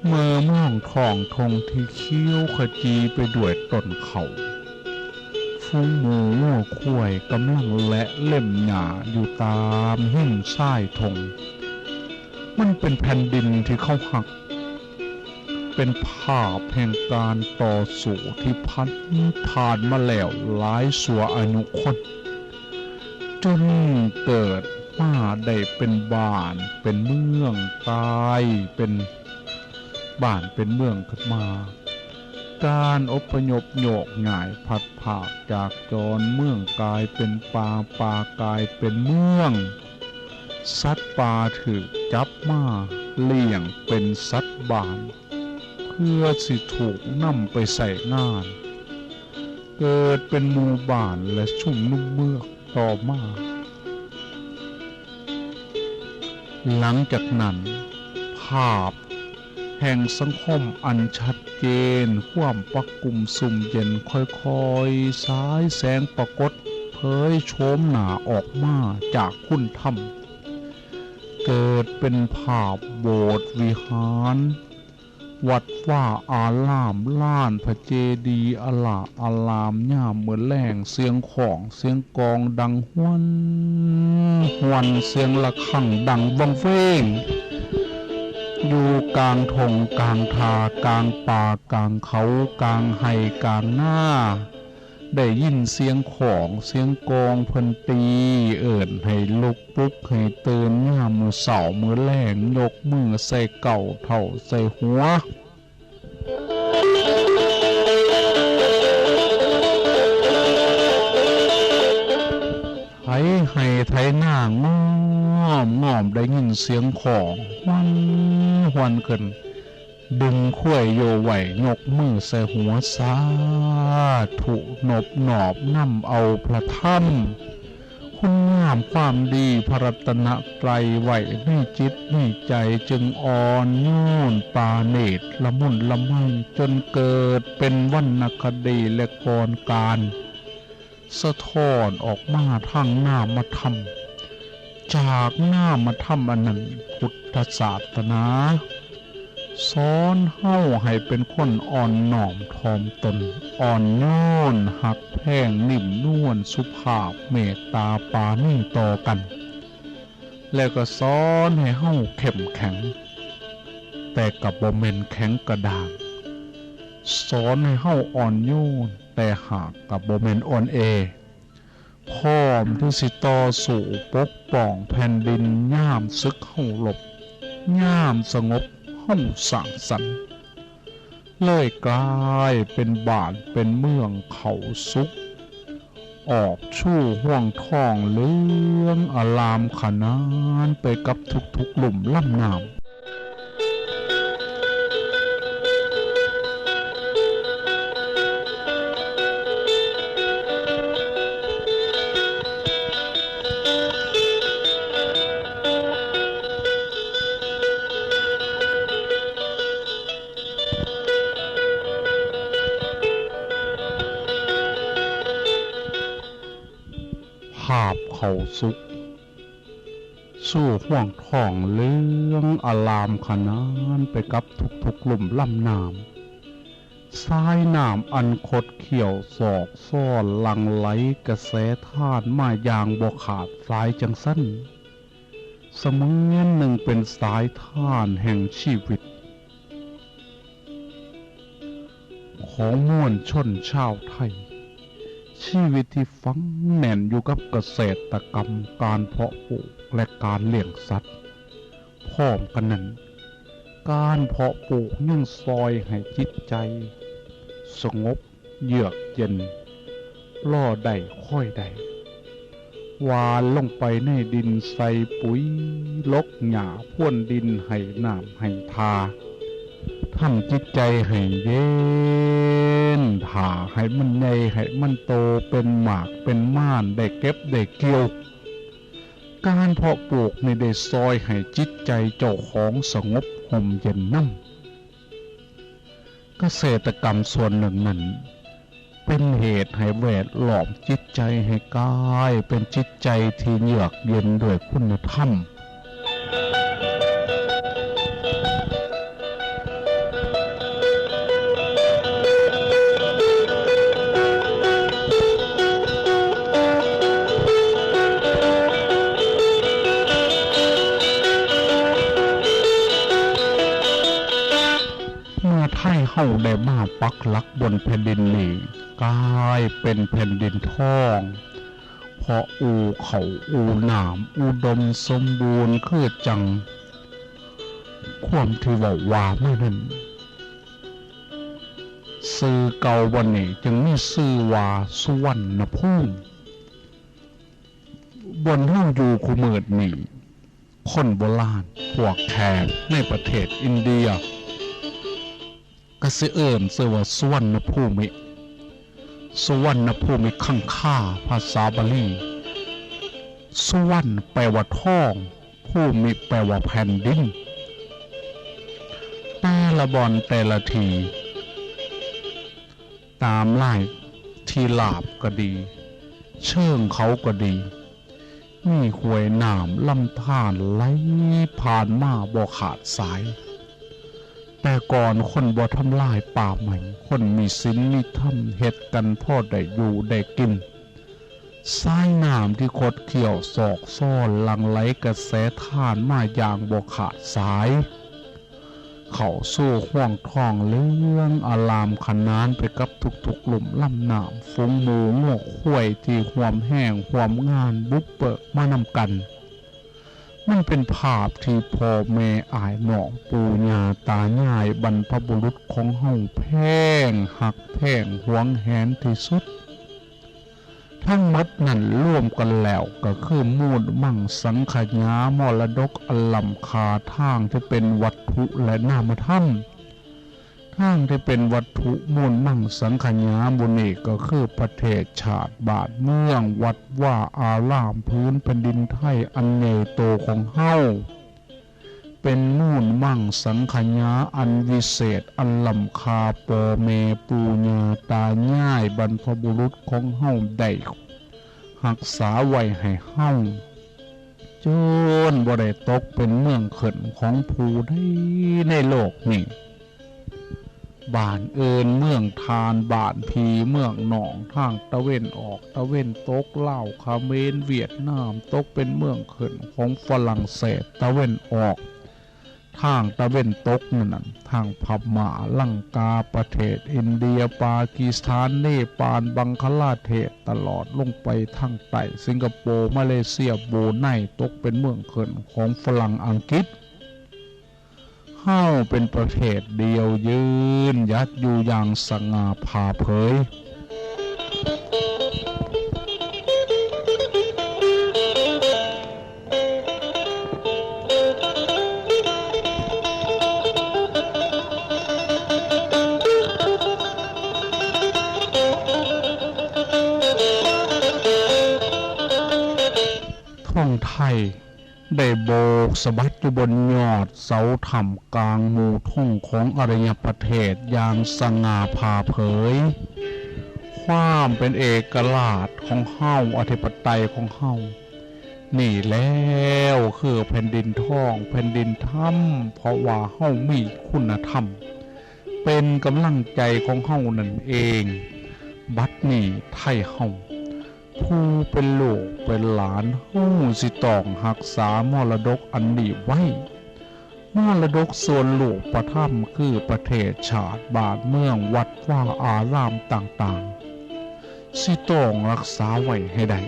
เมื่อมองท้องทงที่เขียวขจีไปด้วยต้นข้าว ฝูงหมูงัวควายกำลังแหละเล็มหญ้าอยู่ตามหิ้งชายทง มันเป็นแผ่นดินที่เขาฮัก เป็นภาพแห่งการต่อสู้ที่ผันผ่านมาแล้วหลายชั่วอายุคน จนเกิดมาได้เป็นบ้านเป็นเมือง กลายเป็นบ้านเป็นเมืองขึ้นมา การอพยพโยกย้ายพลัดพรากจากจรเมือง กลายเป็นป่า ป่ากลายเป็นเมือง สัตว์ป่าถูกจับมาเลี้ยงเป็นสัตว์บ้าน เพื่อสิถูกนำไปใช้งาน เกิดเป็นหมู่บ้านและชุมนุมเมืองต่อมา หลังจากนั้น ภาพแห่งสังคมอันชัดเจน ความปกคลุมซุ่มเย็นค่อยๆ ฉายแสงปรากฏเผยโฉมหน้าออกมาจากคุณธรรม เกิดเป็นภาพโบสถ์วิหาร วัดวาอาราม ลานพระเจดีย์อลาอาราม ยามมื้อแลง เสียงของเสียงกลองดังฮวน ฮวน เสียงระฆังดังวังเวง อยู่กลางท่งกลางทา กลางป่ากลางเขา กลางไฮ่กลางนา ได้ยินเสียงของเสียงกลองเพิ่นตี เอิ้นให้ลุกปลุกให้ตื่น ยามมื้อเช้ามื้อแลง ยกมือใส่เก้าเท้าใส่หัว ไถไฮ่ไถนางอมงอม ได้ยินเสียงของฮวนฮวนขึ้น ดึงควายโยไว้ ยกมือใส่หัว สาธุ นบนอบนำเอาพระธรรม คุณงามความดีพระรัตนตรัยไว้ในจิตในใจ จึงอ่อนโยนปราณีตละมุนละไม จนเกิดเป็นวรรณคดีและกลอนการ สะท้อนออกมาทางนามธรรม จากนามธรรมอันนั้น พุทธศาสนา สอนเฮาให้เป็นคนอ่อนน้อมถ่อมตน อ่อนโยน ฮักแพง นิ่มนวล สุภาพ เมตตาปราณีต่อกัน และก็สอนให้เฮาเข้มแข็ง แต่ก็บ่แม่นแข็งกระด้าง สอนให้เฮาอ่อนโยน แต่หากก็บ่แม่นอ่อนแอ พร้อมที่สิต่อสู้ปกป้องแผ่นดิน ยามศึกเฮารบ ยามสงบเฮาสร้างสรรค์ เลยกลายเป็นบ้านเป็นเมืองเข้าสุข ออกชูห้วงทองเหลืองอลามขนานไปกับทุกๆลุ่มลำน้ำ ภาพเข้าสุข สู่ห้วงทองเหลืองอลามขนานไปกับทุกๆลุ่มลำน้ำ สายน้ำอันคดเคี้ยวซอกซ่อนหลั่งไหลกระแสทานมาอย่างบ่ขาดสายจั่งซั้น เสมือนหนึ่งเป็นสายทานแห่งชีวิต ของมวลชนชาวไทย ชีวิตที่ฝังแน่นอยู่กับเกษตรกรรม การเพาะปลูก และการเลี้ยงสัตว์ พร้อมกันนั้น การเพาะปลูกยังซอยให้จิตใจสงบเยือกเย็น รอได้คอยได้ หว่านลงไปในดิน ใส่ปุ๋ย รกหญ้าพรวนดิน ให้น้ำให้ทา ทำจิตใจให้เย็น ถ้าให้มันใหญ่ ให้มันโต เป็นหมากเป็นม่าน ได้เก็บได้เกี่ยว การเพาะปลูกนี่ได้ซอยให้จิตใจเจ้าของสงบห่มเย็นนำ เกษตรกรรมส่วนหนึ่งนั้น เป็นเหตุให้แวดล้อมจิตใจให้กลายเป็นจิตใจที่เยือกเย็นด้วยคุณธรรม เมื่อไทยเฮาได้มาปักหลักบนแผ่นดินนี้ กลายเป็นแผ่นดินทอง เพราะอู่ข้าวอู่น้ำอุดมสมบูรณ์คือจั่ง ความที่เว้าว่ามานั้น ชื่อเก่าบ่อนนี้จึงมีชื่อว่าสุวรรณภูมิ บ่อนเฮาอยู่คุมื้อนี้ คนโบราณพวกแขกในประเทศอินเดีย ก็สิเอิ้นซื่อว่าสุวรรณภูมิ สุวรรณภูมิคังคา ภาษาบาลี สุวรรณแปลว่าทอง ภูมิแปลว่าแผ่นดิน แต่ละบ่อนแต่ละที่ ตามลายที่ราบก็ดี เชิงเขาก็ดี มีห้วยน้ำลำธารไหลผ่านมาบ่ขาดสาย แต่ก่อนคนบ่ทำลายป่าไม้ คนมีศีลมีธรรม เฮ็ดกันพอได้อยู่ได้กิน สายน้ำที่คดเคี้ยวซอกซอน หลั่งไหลกระแสทานมาอย่างบ่ขาดสาย เข้าสู่ห้วงทองเหลืองอลามขนานไปกับทุกๆลุ่มลำน้ำ ฝูงหมูงัวควายที่ร่วมแฮงร่วมงานบุกเบิกมานำกัน มันเป็นภาพที่พ่อแม่อ้ายน้องปู่ย่าตายายบรรพบุรุษของเฮาแพงฮักแพงหวงแหนที่สุด ทั้งหมดนั้นรวมกันแล้วก็คือมูลมังสังขยามรดกอันล้ำค่าทางที่เป็นวัตถุและนามธรรม ทางที่เป็นวัตถุมูลมังสังขยาหมู่นี้ก็คือประเทศชาติบ้านเมืองวัดวาอารามผืนแผ่นดินไทยอันใหญ่โตของเฮา เป็นมูลมังสังขยาอันวิเศษอันล้ำค่าพ่อแม่ปู่ย่าตายายบรรพบุรุษของเฮาได้รักษาไว้ให้เฮา จนบ่ได้ตกเป็นเมืองขึ้นของผู้ใดในโลกนี้ บ้านอื่นเมืองทาน บ้านพี่เมืองน้อง ทางตะเว็นออก ตะเว็นตก ลาว เขมร เวียดนาม ตกเป็นเมืองขึ้นของฝรั่งเศสตะเว็นออก ทางตะเว็นตกนั่นน่ะ ทางพม่า ลังกา ประเทศอินเดีย ปากีสถาน เนปาล บังคลาเทศ ตลอดลงไปทางใต้ สิงคโปร์ มาเลเซีย บรูไน ตกเป็นเมืองขึ้นของฝรั่งอังกฤษ เฮาเป็นประเทศเดียวยืนหยัดอยู่อย่างสง่าผ่าเผย ธงไทยได้โบกสะบัดอยู่บนยอดเสาถ้ำกลางหมู่ธงของอารยประเทศอย่างสง่าผ่าเผย ความเป็นเอกราชของเฮา อธิปไตยของเฮา นี่แล้วคือแผ่นดินทอง แผ่นดินธรรม เพราะว่าเฮามีคุณธรรม เป็นกำลังใจของเฮานั่นเอง บัดนี้ไทยเฮา ผู้เป็นลูกเป็นหลานเฮาสิต้องรักษามรดกอันนี้ไว้ มรดกส่วนรูปธรรมคือประเทศชาติบ้านเมืองวัดวาอารามต่างๆ สิต้องรักษาไว้ให้ได้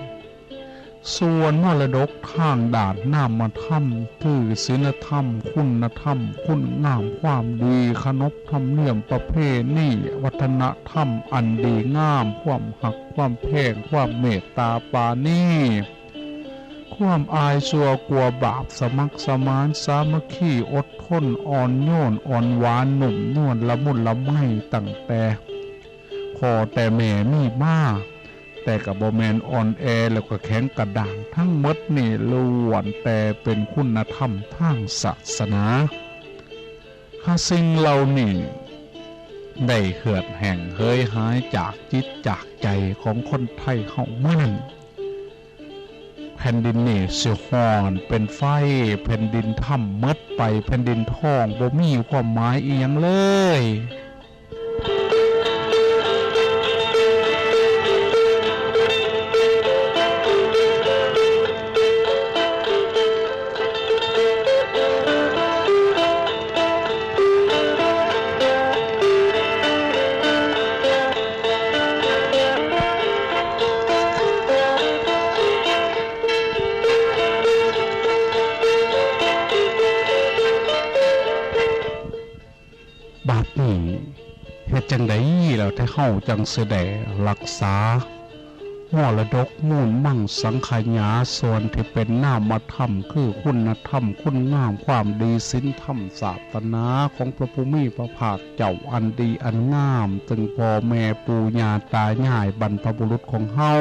ส่วนมรดกทางด้านนามธรรม คือศีลธรรม คุณธรรม คุณงามความดี ขนบธรรมเนียมประเพณี วัฒนธรรมอันดีงาม ความฮัก ความแพง ความเมตตาปราณี ความอายชั่วกลัวบาป สมัครสมานสามัคคี อดทน อ่อนโยน อ่อนหวาน นุ่มนวล ละมุนละไม ตั้งแต่พ่อแต่แม่มีมา แต่ก็บ่แม่นอ่อนแอแล้วก็แข็งกระด้าง ทั้งหมดนี่ล้วนแต่เป็นคุณธรรมทางศาสนา ถ้าสิ่งเหล่านี้ได้เหือดแห้งเหือยหายจากจิตจากใจของคนไทยเฮาเมื่อนั้น แผ่นดินนี่สิฮ้อนเป็นไฟ แผ่นดินธรรมหมดไป แผ่นดินทองบ่มีความหมายอีหยังเลย บัดนี้เฮ็ดจั่งใดแล้วไทเฮาจั่งสิได้รักษา มรดกมูลมังสังขยา ส่วนที่เป็นนามธรรม คือคุณธรรม คุณงามความดี ศีลธรรม ศาสนาของพระผู้มีพระภาคเจ้า อันดีอันงาม ซึ่งพ่อแม่ปู่ย่าตายายบรรพบุรุษของเฮา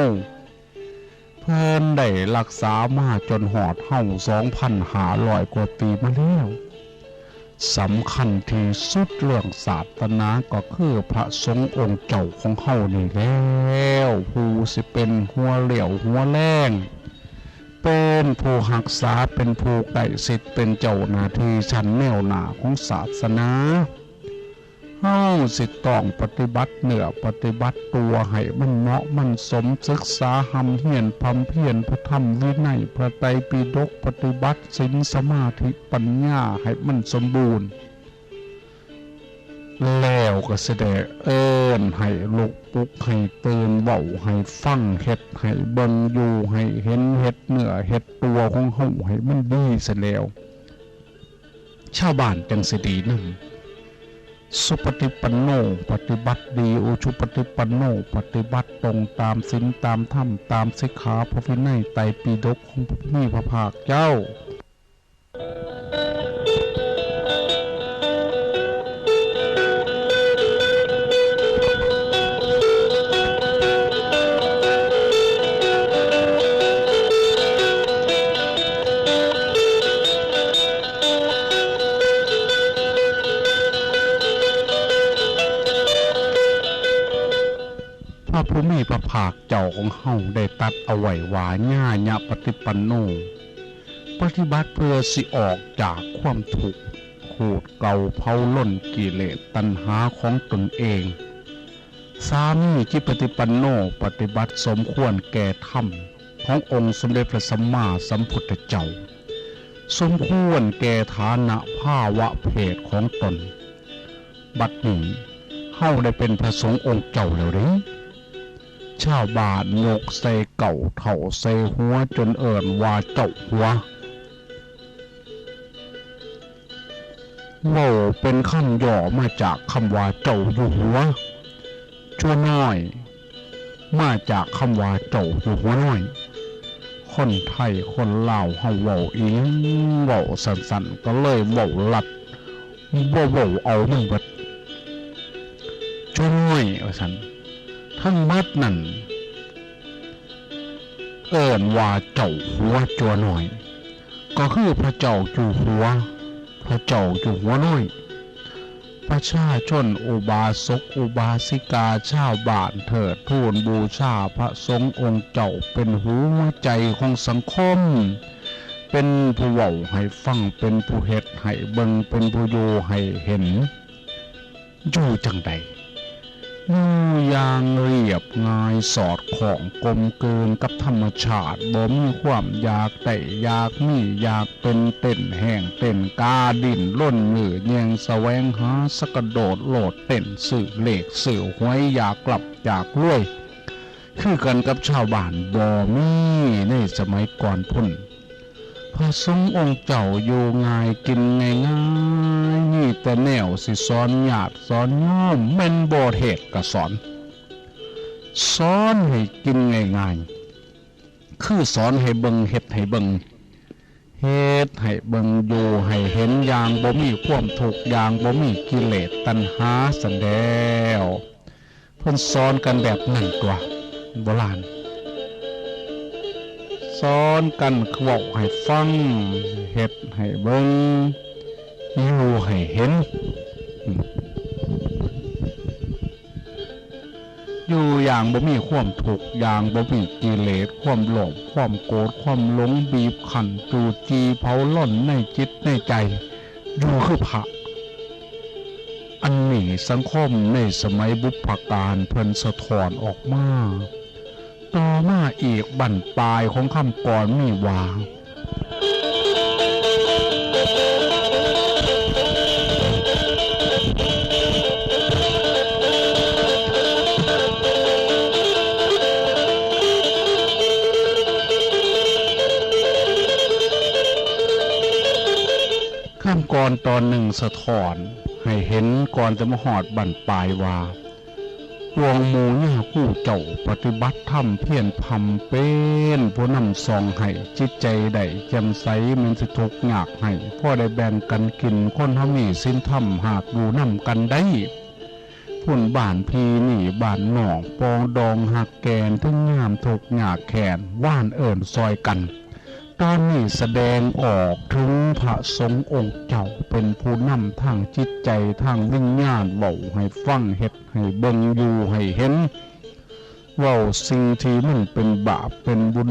เพิ่นได้รักษามาจนฮอดเฮา สองพันห้าร้อยกว่าปีมาแล้ว สำคัญที่สุดเรื่องศาสนาก็คือพระสงฆ์องค์เจ้าของเฮานี่แล้ว ผู้สิเป็นหัวเรี่ยวหัวแรง เป็นผู้รักษา เป็นผู้ใกล้ชิด เป็นเจ้าหน้าที่ชั้นแนวหน้าของศาสนา เฮาสิต้องปฏิบัติเนื้อปฏิบัติตัวให้มันเหมาะมันสม ศึกษาร่ำเรียนพร่ำเพียรพระธรรมวินัย พระไตรปิฎก ปฏิบัติศีลสมาธิปัญญาให้มันสมบูรณ์ แล้วก็สิได้เอิ้นให้ลุกปลุกให้ตื่น เว้าให้ฟัง เฮ็ดให้เบิ่ง อยู่ให้เห็น เฮ็ดเนื้อเฮ็ดตัวของเฮาให้มันดีซะแล้ว ชาวบ้านจั่งสิดีนำ สุปฏิปันโน ปฏิบัติดี อุชุปฏิปันโน ปฏิบัติตรงตามศีลตามธรรม ตามสิกขาพระวินัยไตรปิฎกของพระผู้มีพระภาคเจ้า พระผู้มีพระภาคเจ้าของเฮาได้ตรัสเอาไว้ว่า ญาญะปฏิปันโน ปฏิบัติเพื่อสิออกจากความทุกข์ ขูดเกลาเผาลนกิเลสตัณหาของตนเอง สามีจิปฏิปันโน ปฏิบัติสมควรแก่ธรรมขององค์สมเด็จพระสัมมาสัมพุทธเจ้า สมควรแก่ฐานะภาวะเพศของตน บัดนี้เฮาได้เป็นพระสงฆ์องค์เจ้าแล้วเด้ ชาวบ้านยกใส่เก้าเท้าใส่หัวจนเอิ้นว่าเจ้าหัว เว้าเป็นคำย่อมาจากคำว่าเจ้าอยู่หัว จั่วน้อย มาจากคำว่าเจ้าอยู่หัวน้อย คนไทยคนลาวเฮาเว้าอีหยังเว้าสั้นๆ ก็เลยเว้าลัด บ่เว้าเอามันเบิด จั่วน้อยว่าซั่น ทั้งเบิดนั่น เอิ้นว่าเจ้าหัวจั่วน้อย ก็คือพระเจ้าอยู่หัว พระเจ้าอยู่หัวน้อย ประชาชนอุบาสกอุบาสิกาชาวบ้านเทิดทูนบูชาพระสงฆ์องค์เจ้าเป็นหัวใจของสังคม เป็นผู้เว้าให้ฟัง เป็นผู้เฮ็ดให้เบิ่ง เป็นผู้อยู่ให้เห็น อยู่จั่งใด อยู่อย่างเรียบง่ายสอดคล้องกลมกลืนกับธรรมชาติ บ่มีความอยากได้อยากมีอยากเป็น เต้นแห้งเต้นกา ดิ้นรนยื้อแย่งแสวงหา สะกะโดดโลดเต้นซื้อเลขซื้อหวย อยากร่ำอยากรวย คือกันกับชาวบ้าน บ่มีในสมัยก่อนพุ้น พระสงฆ์องค์เจ้าอยู่ง่ายกินง่ายๆ มีแต่แนวสิสอนญาติสอนโยม แม่นบ่เทศน์ก็สอน สอนให้กินง่ายๆ คือสอนให้เบิ่ง เฮ็ดให้เบิ่ง เฮ็ดให้เบิ่ง อยู่ให้เห็นอย่างบ่มีความทุกข์ อย่างบ่มีกิเลสตัณหาซั้นแหล้ว เพิ่นสอนกันแบบนั้นตั่ว โบราณ สอนกันเว้าให้ฟัง เฮ็ดให้เบิ่ง อยู่ให้เห็น อยู่อย่างบ่มีความทุกข์ อย่างบ่มีกิเลส ความโลภ ความโกรธ ความหลงบีบคั้น จู้จี้เผาลนในจิตในใจ อยู่คือพระ อันนี้สังคมในสมัยบุพกาลเพิ่นสะท้อนออกมา ต่อมาอีกบั้นปลายของคำกลอนมีว่า คำกลอนตอนหนึ่งสะท้อนให้เห็นก่อนจะมาฮอดบั้นปลายว่า ปวงหมู่ญาคู่เจ้าปฏิบัติธรรมเพียรพร่ำเพียร ผู้นำส่องให้จิตใจได้แจ่มใส แม่นสิทุกข์ยากไห้ พอได้แบ่งกันกิน คนเฮามีศีลธรรม หากอยู่นำกันได้ พุ้นบ้านพี่นี่บ้านน้อง ปองดองฮักแกน ถึงยามทุกข์ยากแค้น หว่านเอิ้นซอยกัน ตอนนี้แสดงออกถึงพระสงฆ์องค์เจ้า เป็นผู้นำทางจิตใจ ทางวิญญาณ เว้าให้ฟัง เฮ็ดให้เบิ่ง อยู่ให้เห็น เว้าสิ่งที่มันเป็นบาป เป็นบุญ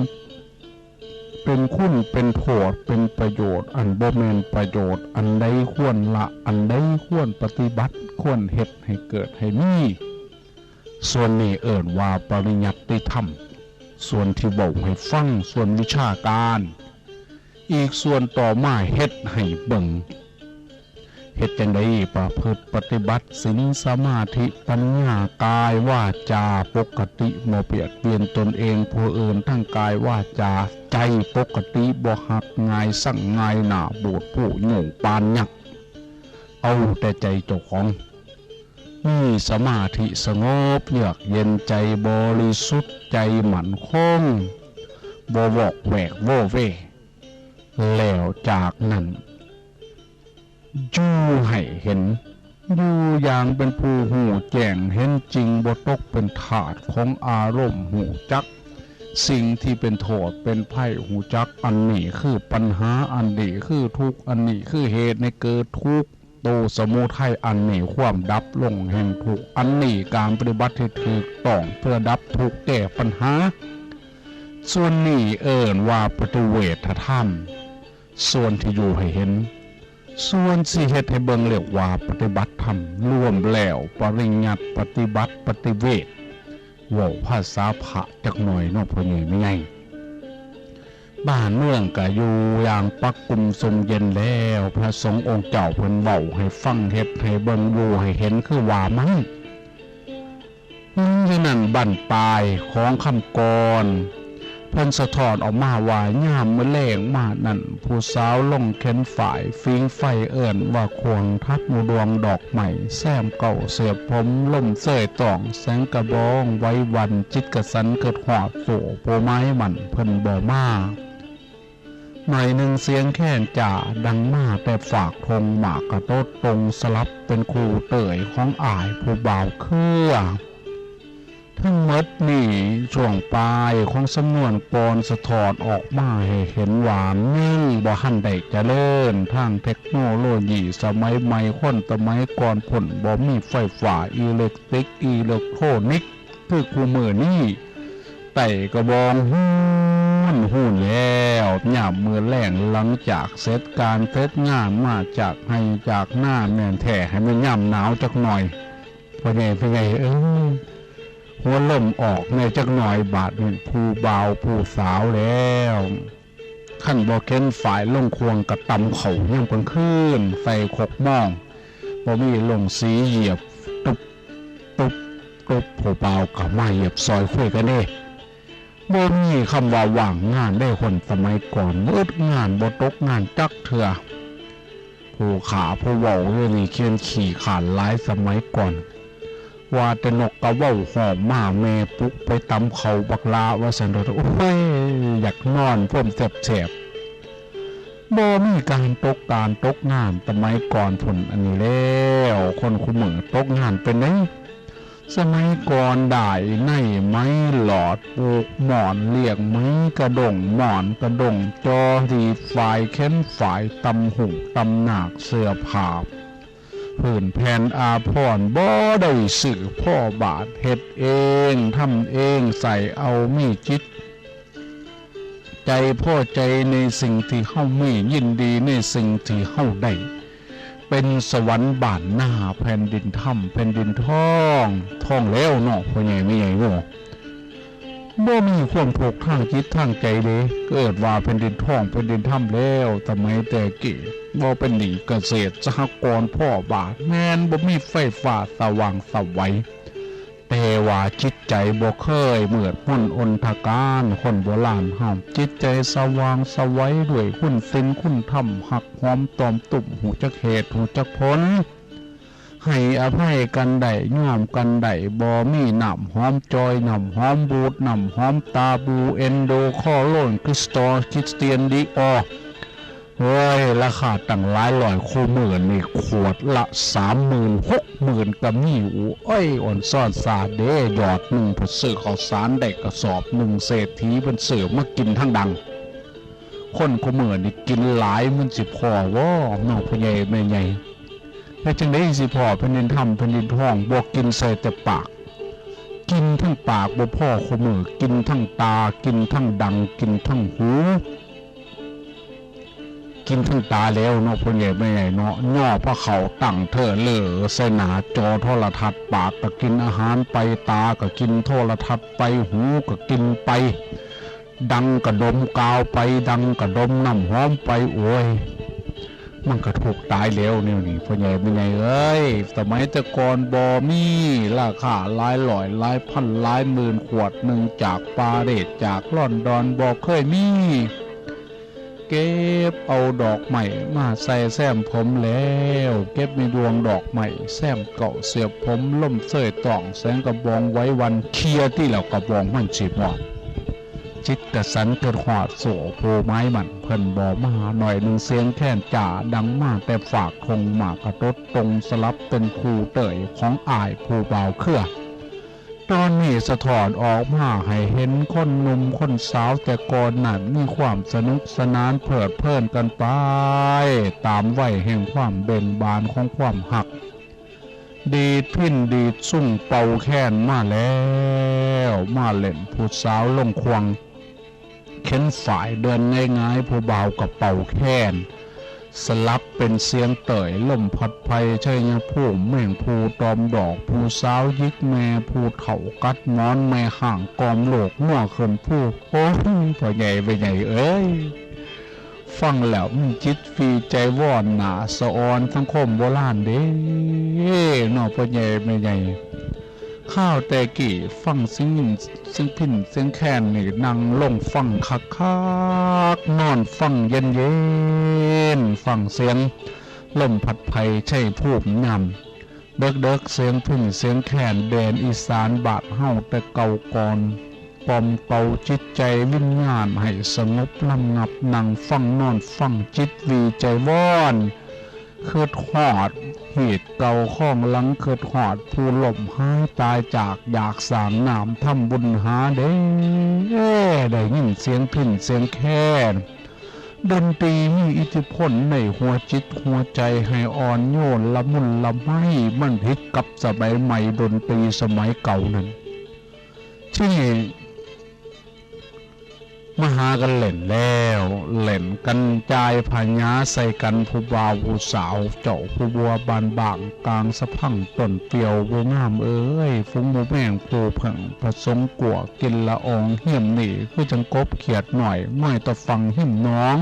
เป็นคุณ เป็นโทษ เป็นประโยชน์ อันบ่แม่นประโยชน์ อันใดควรละ อันใดควรปฏิบัติ ควรเฮ็ดให้เกิดให้มี ส่วนนี้เอิ้นว่าปริยัติธรรม ส่วนที่เว้าให้ฟัง ส่วนวิชาการ อีกส่วนต่อมาเฮ็ดให้เบิ่ง เฮ็ดจั่งใดประพฤติปฏิบัติศีลสมาธิปัญญา กายวาจาปกติ บ่เบียดเบียนตนเองผู้อื่น ทั้งกายวาจา ใจปกติ บ่ฮักง่าย ซังง่าย หน้าบูดผู้โยงปานยักษ์ เอาแต่ใจเจ้าของ มีสมาธิสงบเยือกเย็น ใจบริสุทธิ์ ใจมั่นคง บ่วอกแวกโวเว แล้วจากนั้น อยู่ให้เห็น อยู่อย่างเป็นผู้ฮู้แจ้งเห็นจริง บ่ตกเป็นทาสของอารมณ์ ฮู้จักสิ่งที่เป็นโทษเป็นภัย ฮู้จักอันนี้คือปัญหา อันนี้คือทุกข์ อันนี้คือเหตุให้เกิดทุกข์ ตัวสมุทัย อันนี้ความดับลงแห่งทุกข์ อันนี้การปฏิบัติที่ถูกต้องเพื่อดับทุกข์แก้ปัญหา ส่วนนี้เอิ้นว่าปฏิเวทธรรม ส่วนที่อยู่ให้เห็น ส่วนสิเฮ็ดให้เบิ่งเรียกว่าปฏิบัติธรรม รวมแล้วปริยัติ ปฏิบัติ ปฏิเวท เว้าภาษาพระจักหน่อยเนาะพ่อใหญ่แม่ใหญ่ บ้านเมืองก็อยู่อย่างปกกุมซุ่มเย็นแล้ว พระสงฆ์องค์เจ้าเพิ่นเว้าให้ฟัง เฮ็ดให้เบิ่ง อยู่ให้เห็น คือว่ามาหั่้น หลังจากนั้นบั้นปลายของคำกลอน เพิ่นสะท้อนออกมาว่า ยามมื้อแลงมานั้น ผู้สาวลงแขวนฝาย ผิงไฟเอิ้นว่าควง ทักหมู่ดวงดอกไม้ แซมเกล้าเสียบผม ลมเซยตอง แสงกระบองไหวหวั่น จิตกระสันคิดฮอด โสผู้หมายมั่นเพิ่นบ่มา หน่อยหนึ่งเสียงแคนจ้า ดังมาแต่ฟากทง หมากกะตดตรงสลับ เป็นคู่เตยของอ้ายผู้บ่าวเครือ ทั้งหมดนี้ช่วงปลายของสำนวนกลอนสะท้อนออกมาให้เห็นว่ายังบ่ทันได้เจริญทางเทคโนโลยีสมัยใหม่ คนสมัยก่อนพุ้นบ่มีไฟฟ้า อิเล็กตริก อิเล็กโทรนิก คือคุมื้อนี้ ไต้กระบองฮู้นฮู้นแล้ว ยามมื้อแลงหลังจากเสร็จการเสร็จงานมาจากไฮ่จากนา แม่นแท้ให้มันยามหนาวจักหน่อย พ่อใหญ่ พ่อใหญ่เอ้ย หัวลมออกแน่จักหน่อย บาดนี้ผู้บ่าวผู้สาวแล้ว คันบ่แขวนฝายลงควงกะตำข้าวยามกลางคืน ใส่ครกหม้อ บ่มีโรงสีเหยียบ ตุ๊บ ตุ๊บ ตุ๊บ ผู้บ่าวกะมาเหยียบซอยคุยกันเด้ บ่มีคำว่าว่างงานเด้ คนสมัยก่อน บ่อึดงาน บ่ตกงานจักเทื่อ ผู้ฆ่าผู้เว้าอยู่นี่เขียนขี้คร้านหลายสมัยก่อน ว่าแต่นกกะเว้าฮ้องมา แม่ปลุกไปตำข้าวบักหล้า ว่าซั่นเถาะ โอ้ย อยากนอน ความแสบๆ บ่มีการตกการตกงาน สมัยก่อนพุ้น อันนี้แล้ว คนคุมื้อตกงานเป็นได สมัยก่อนด้ายในไหมหลอด ปลูกหม่อนเลี้ยงไหมกะด้ง หม่อนกะด้ง จ่อดีดฝาย แขวนฝาย ตำฮูกตำนาค เสื้อผ้า พื้นแผ่นอาภรณ์ บ่ได้ซื้อ พอบาท เฮ็ดเอง ทำเอง ใส่เอา มีจิต ใจพอใจในสิ่งที่เฮามี ยินดีในสิ่งที่เฮาได้ เป็นสวรรค์บ้านนา แผ่นดินธรรม แผ่นดินทอง ทองแล้วเนาะ พ่อใหญ่แม่ใหญ่เนาะ บ่มีความทุกข์ทางจิตทางใจเด้ เกิดว่าแผ่นดินทอง แผ่นดินธรรมแล้ว สมัยแต่กี้ บ่เป็นหนี้เกษตร สหกรณ์ พอบาท แม่นบ่มีไฟฟ้าสว่างไสว แต่ว่าจิตใจบ่เคยมืดมนอนทกาน คนโบราณเฮา จิตใจสว่างไสวด้วยคุณศีลคุณธรรม ฮักหอมตอมตุ้ม ฮู้จักเหตุ ฮู้จักผล ให้อภัยกันได้ ยอมกันได้ บ่มีน้ำหอมจอย น้ำหอมบูด น้ำหอมตาบู เอนโด โคโลน คริสตอล คริสเตียน ดีออร์ เฮ้ย ราคาตั้งหลายร้อย คู่มื้อนี่ขวดละ สามหมื่น หกหมื่น ก็มี โอ้ย อ่อนซ่อนซาเด้ หยอดหนึ่ง พอซื้อข้าวสารได้กระสอบหนึ่ง เศรษฐีเพิ่นซื้อมากินทั้งดัง คนคู่มื้อนี่กินหลายมันสิพอบ่ น้องพ่อใหญ่แม่ใหญ่ เฮ็ดจั่งใดสิพ้อแผ่นดินธรรมแผ่นดินทอง บ่กินใส่แต่ปาก กินทั้งปากบ่พอคู่มื้อ กินทั้งตา กินทั้งดัง กินทั้งหู กินทั้งตาแล้วเนาะ พ่อใหญ่แม่ใหญ่เนาะ ย่อพระเขาตั้งเทอะเลอใส่หน้าจอโทรทัศน์ ปากก็กินอาหารไป ตาก็กินโทรทัศน์ไป หูก็กินไป ดังกะดมกาวไป ดังกะดมน้ำหอมไป โอ้ย มันกะทุกข์ตายแล้วแนวนี้ พ่อใหญ่แม่ใหญ่เอ้ย สมัยแต่ก่อนบ่มีราคาหลายร้อย หลายพัน หลายหมื่น ขวดหนึ่งจากปารีส จากลอนดอน บ่เคยมี เก็บเอาดอกไม้มาใส่แซมผมแล้ว เก็บมีดวงดอกไม้แซมเกาะเสียบผม ลมเซยต้องแสงกระบองไหวหวั่น เคลียร์ตี้แล้วกระบองมันสิมอด จิตกะสันเกิดฮอดโสผู้ไม้มัน เพิ่นบ่มาหน่อยหนึ่ง เสียงแคนจ้าดังมาแต่ฝากทง หมากกะตดตรงสลับเป็นคู่เตยของอ้ายผู้บ่าวเครือ ตอนนี้สะท้อนออกมาให้เห็นคนหนุ่มคนสาวแต่ก่อนนั้นมีความสนุกสนานเพลิดเพลินกันไป ตามวัยแห่งความเบ่งบานของความฮัก ดีดพิณดีดสุ้งเป่าแคนมาแล้ว มาเล่นผู้สาวลงควง เข็นฝ่ายเดินง่ายๆ ผู้บ่าวกะเป่าแคน สลับเป็นเสียงเตย ลมพัดไพชัยภูมิ แมงภูตอมดอก ผู้สาวหยิกแม่ ผู้เฒ่ากัดหมอน แม่ฮ้างกอมโลก งัวขึ้นภู โอ้ย พ่อใหญ่แม่ใหญ่เอ้ย ฟังแล้วมีจิตฟรีใจวอนหน้าสะออนสังคมโบราณเด้ เนาะ พ่อใหญ่แม่ใหญ่ คาวแต่กี้ฟังเสียง เสียงพิณเสียงแคนนี่นั่งลงฟังคักๆ นอนฟังเย็นๆ ฟังเสียงลมพัดไพชัยภูมิยามเดิกๆ เสียงพิณเสียงแคนแดนอีสานบ้านเฮาแต่เก่าก่อน กล่อมเกลาจิตใจวิญญาณให้สงบระงับ นั่งฟังนอนฟังจิตฟรีใจวอน คิดฮอดฮีตเก่าคองหลัง คิดฮอดผู้ล้มหายตายจาก อยากสร้างน้ำทำบุญหาเด้ ได้ยินเสียงพิณเสียงแคน ดนตรีมีอิทธิพลในหัวจิตหัวใจให้อ่อนโยนละมุนละไม มันผิดกับสมัยใหม่ดนตรีสมัยเก่านั้น ที่นี่ มาหากันเล่นแล้ว เล่นกันจ่ายผญาใส่กัน ผู้บ่าวผู้สาว เจ้าผู้บัวบานบาง กลางสะพังต้นเปียว ผู้งามเอ้ย ฝูงหมู่แมงผู้เพิ่ง ผสมกัวกินละออง เฮียมนี่คือจังกบเขียดหน่อย ง่อยตะฟังหิมหนอง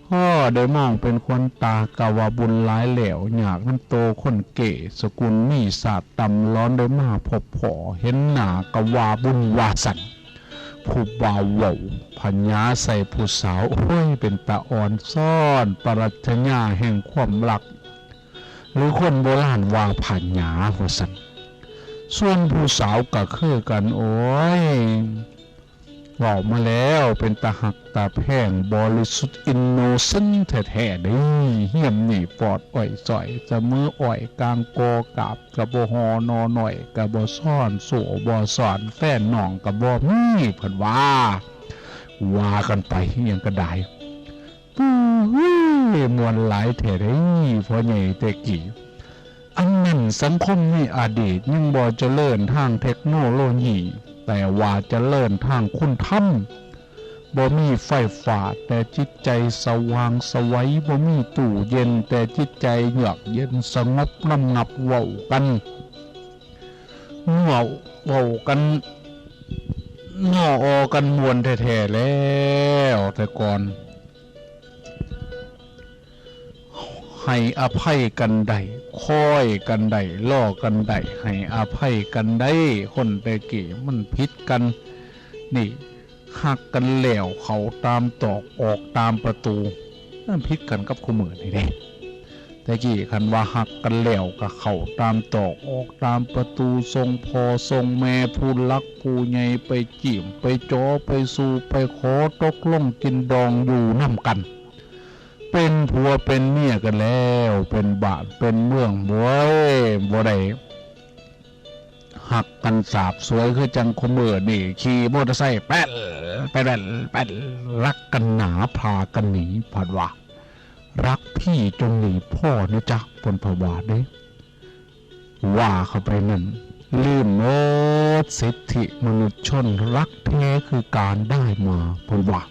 พ่อได้มองเป็นควันตากะว่าบุญหลายแล้ว อยากนำโตคนเก๋ สกุลมีศาสตร์ต่ำ ร้อนได้มาพบพ่อ เห็นหน้ากะว่าบุญว่าสัน ผู้บ่าวเว้าผญาใส่ผู้สาว โอ้ย เป็นตาอ่อนซ่อน ปรัชญาแห่งความรัก หรือคนโบราณว่าผญาว่าสัน ส่วนผู้สาวกะคือกัน โอ้ย เว้ามาแล้วเป็นตาฮักตาแพง บริสุทธิ์ อินโนเซนต์ แท้ๆ เด้ เฮียมนี่ปอดอ้อยสอย เสมออ้อยกลางกอกาบกะบ่ฮอนอน้อยกะบ่ซ่อน โซ่บ่ซ่อน แฟนน้องกะบ่มี เพิ่นว่า ว่ากันไปอิหยังกะได้ ปุ้ย ม่วนหลายแท้เด้ พ่อใหญ่แต่กี้ อันนั้นสังคมในอดีตยังบ่เจริญทางเทคโนโลยี แต่ว่าเจริญทางคุณธรรม บ่มีไฟฟ้าแต่จิตใจสว่างไสว บ่มีตู้เย็นแต่จิตใจเยือกเย็นสงบระงับ เว้ากัน เว้า เว้ากัน เว้าออกันม่วนแท้ๆ แล้ว แต่ก่อน ให้อภัยกันได้ คอยกันได้ รอกันได้ ให้อภัยกันได้ คนแต่กี้มันผิดกัน นี่ ฮักกันแล้วเข้าตามตอก ออกตามประตู มันผิดกันกับคู่มื้อนี่เด้ แต่กี้คันว่าฮักกันแล้วก็เข้าตามตอกออกตามประตู ส่งพ่อส่งแม่ผู้หลักผู้ใหญ่ไปจีบไปจอไปสู่ไปขอตกลงกินดองอยู่นำกัน เป็นผัวเป็นเมียกันแล้ว เป็นบ้านเป็นเมือง โว้ย บ่ได้ฮักกันสาบสวยคือจั่งคุมื้อนี้ ขี่มอเตอร์ไซค์แป๊ดแป๊ดแป๊ดแป๊ด รักกันหนาพากันหนี พัดว่า รักพี่จนหนีพ่อนะจ๊ะ เพิ่นพัดว่าเด้ ว่าเข้าไปนั่น ลืมหมดสิทธิมนุษยชน รักแท้คือการได้มา เพิ่นว่า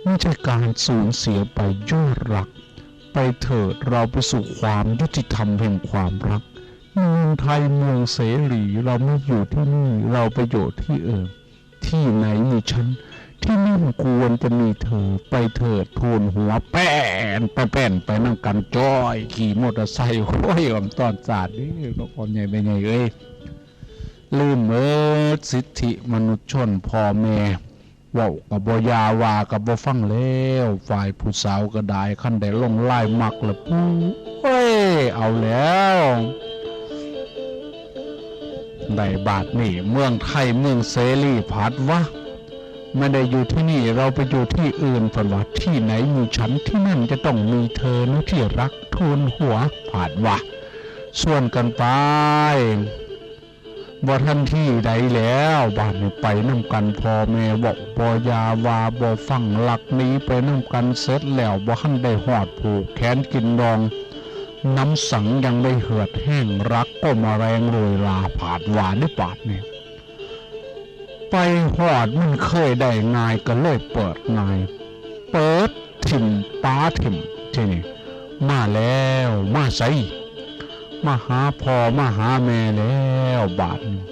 ไม่ใช่การสูญเสียไป ยอดรัก ไปเถิดเราไปสู่ความยุติธรรมแห่งความรัก เมืองไทยเมืองเสรี เราไม่อยู่ที่นี่ เราไปอยู่ที่อื่น ที่ไหนมีฉัน ที่นั่นควรจะมีเธอ ไปเถิดทูลหัว แป้นไปแป้นไปนำกัน จ้อยขี่มอเตอร์ไซค์ โอ้ย อ่อนซ้อนสาดเด้อ พ่อใหญ่แม่ใหญ่เอ้ย ลืมหมดสิทธิมนุษยชน พ่อแม่ เว้าก็บ่อย่า ว่าก็บ่ฟังแล้ว ฝ่ายผู้สาวก็ได้ คันได้ลงลายมักแล้ว ปุ้ย เอาแล้ว ได้บาดนี้ เมืองไทยเมืองเสรี พัดว่า ไม่ได้อยู่ที่นี่ เราไปอยู่ที่อื่น เพิ่นว่า ที่ไหนมีฉัน ที่นั่นจะต้องมีเธอนะที่รัก ทูลหัว พัดว่า ชวนกันไป บ่ทันทีใดแล้ว บาดนี้ไปนำกัน พ่อแม่เว้าบ่อย่า ว่าบ่ฟัง ลักหนีไปนำกัน เสร็จแล้ว บ่ทันได้ฮอดผูกแขนกินดอง น้ำสังยังได้เหือดแห้ง รักก็มาแรงโรยรา พัดว่าเด้ บาดนี้ ไปฮอดมันเคยได้ง่าย ก็เลยเปิดง่าย เปิดถิ่ม ปาถิ่ม ทีนี้ มาแล้ว มาไส มาหาพ่อมาหาแม่แล้ว บาดนี้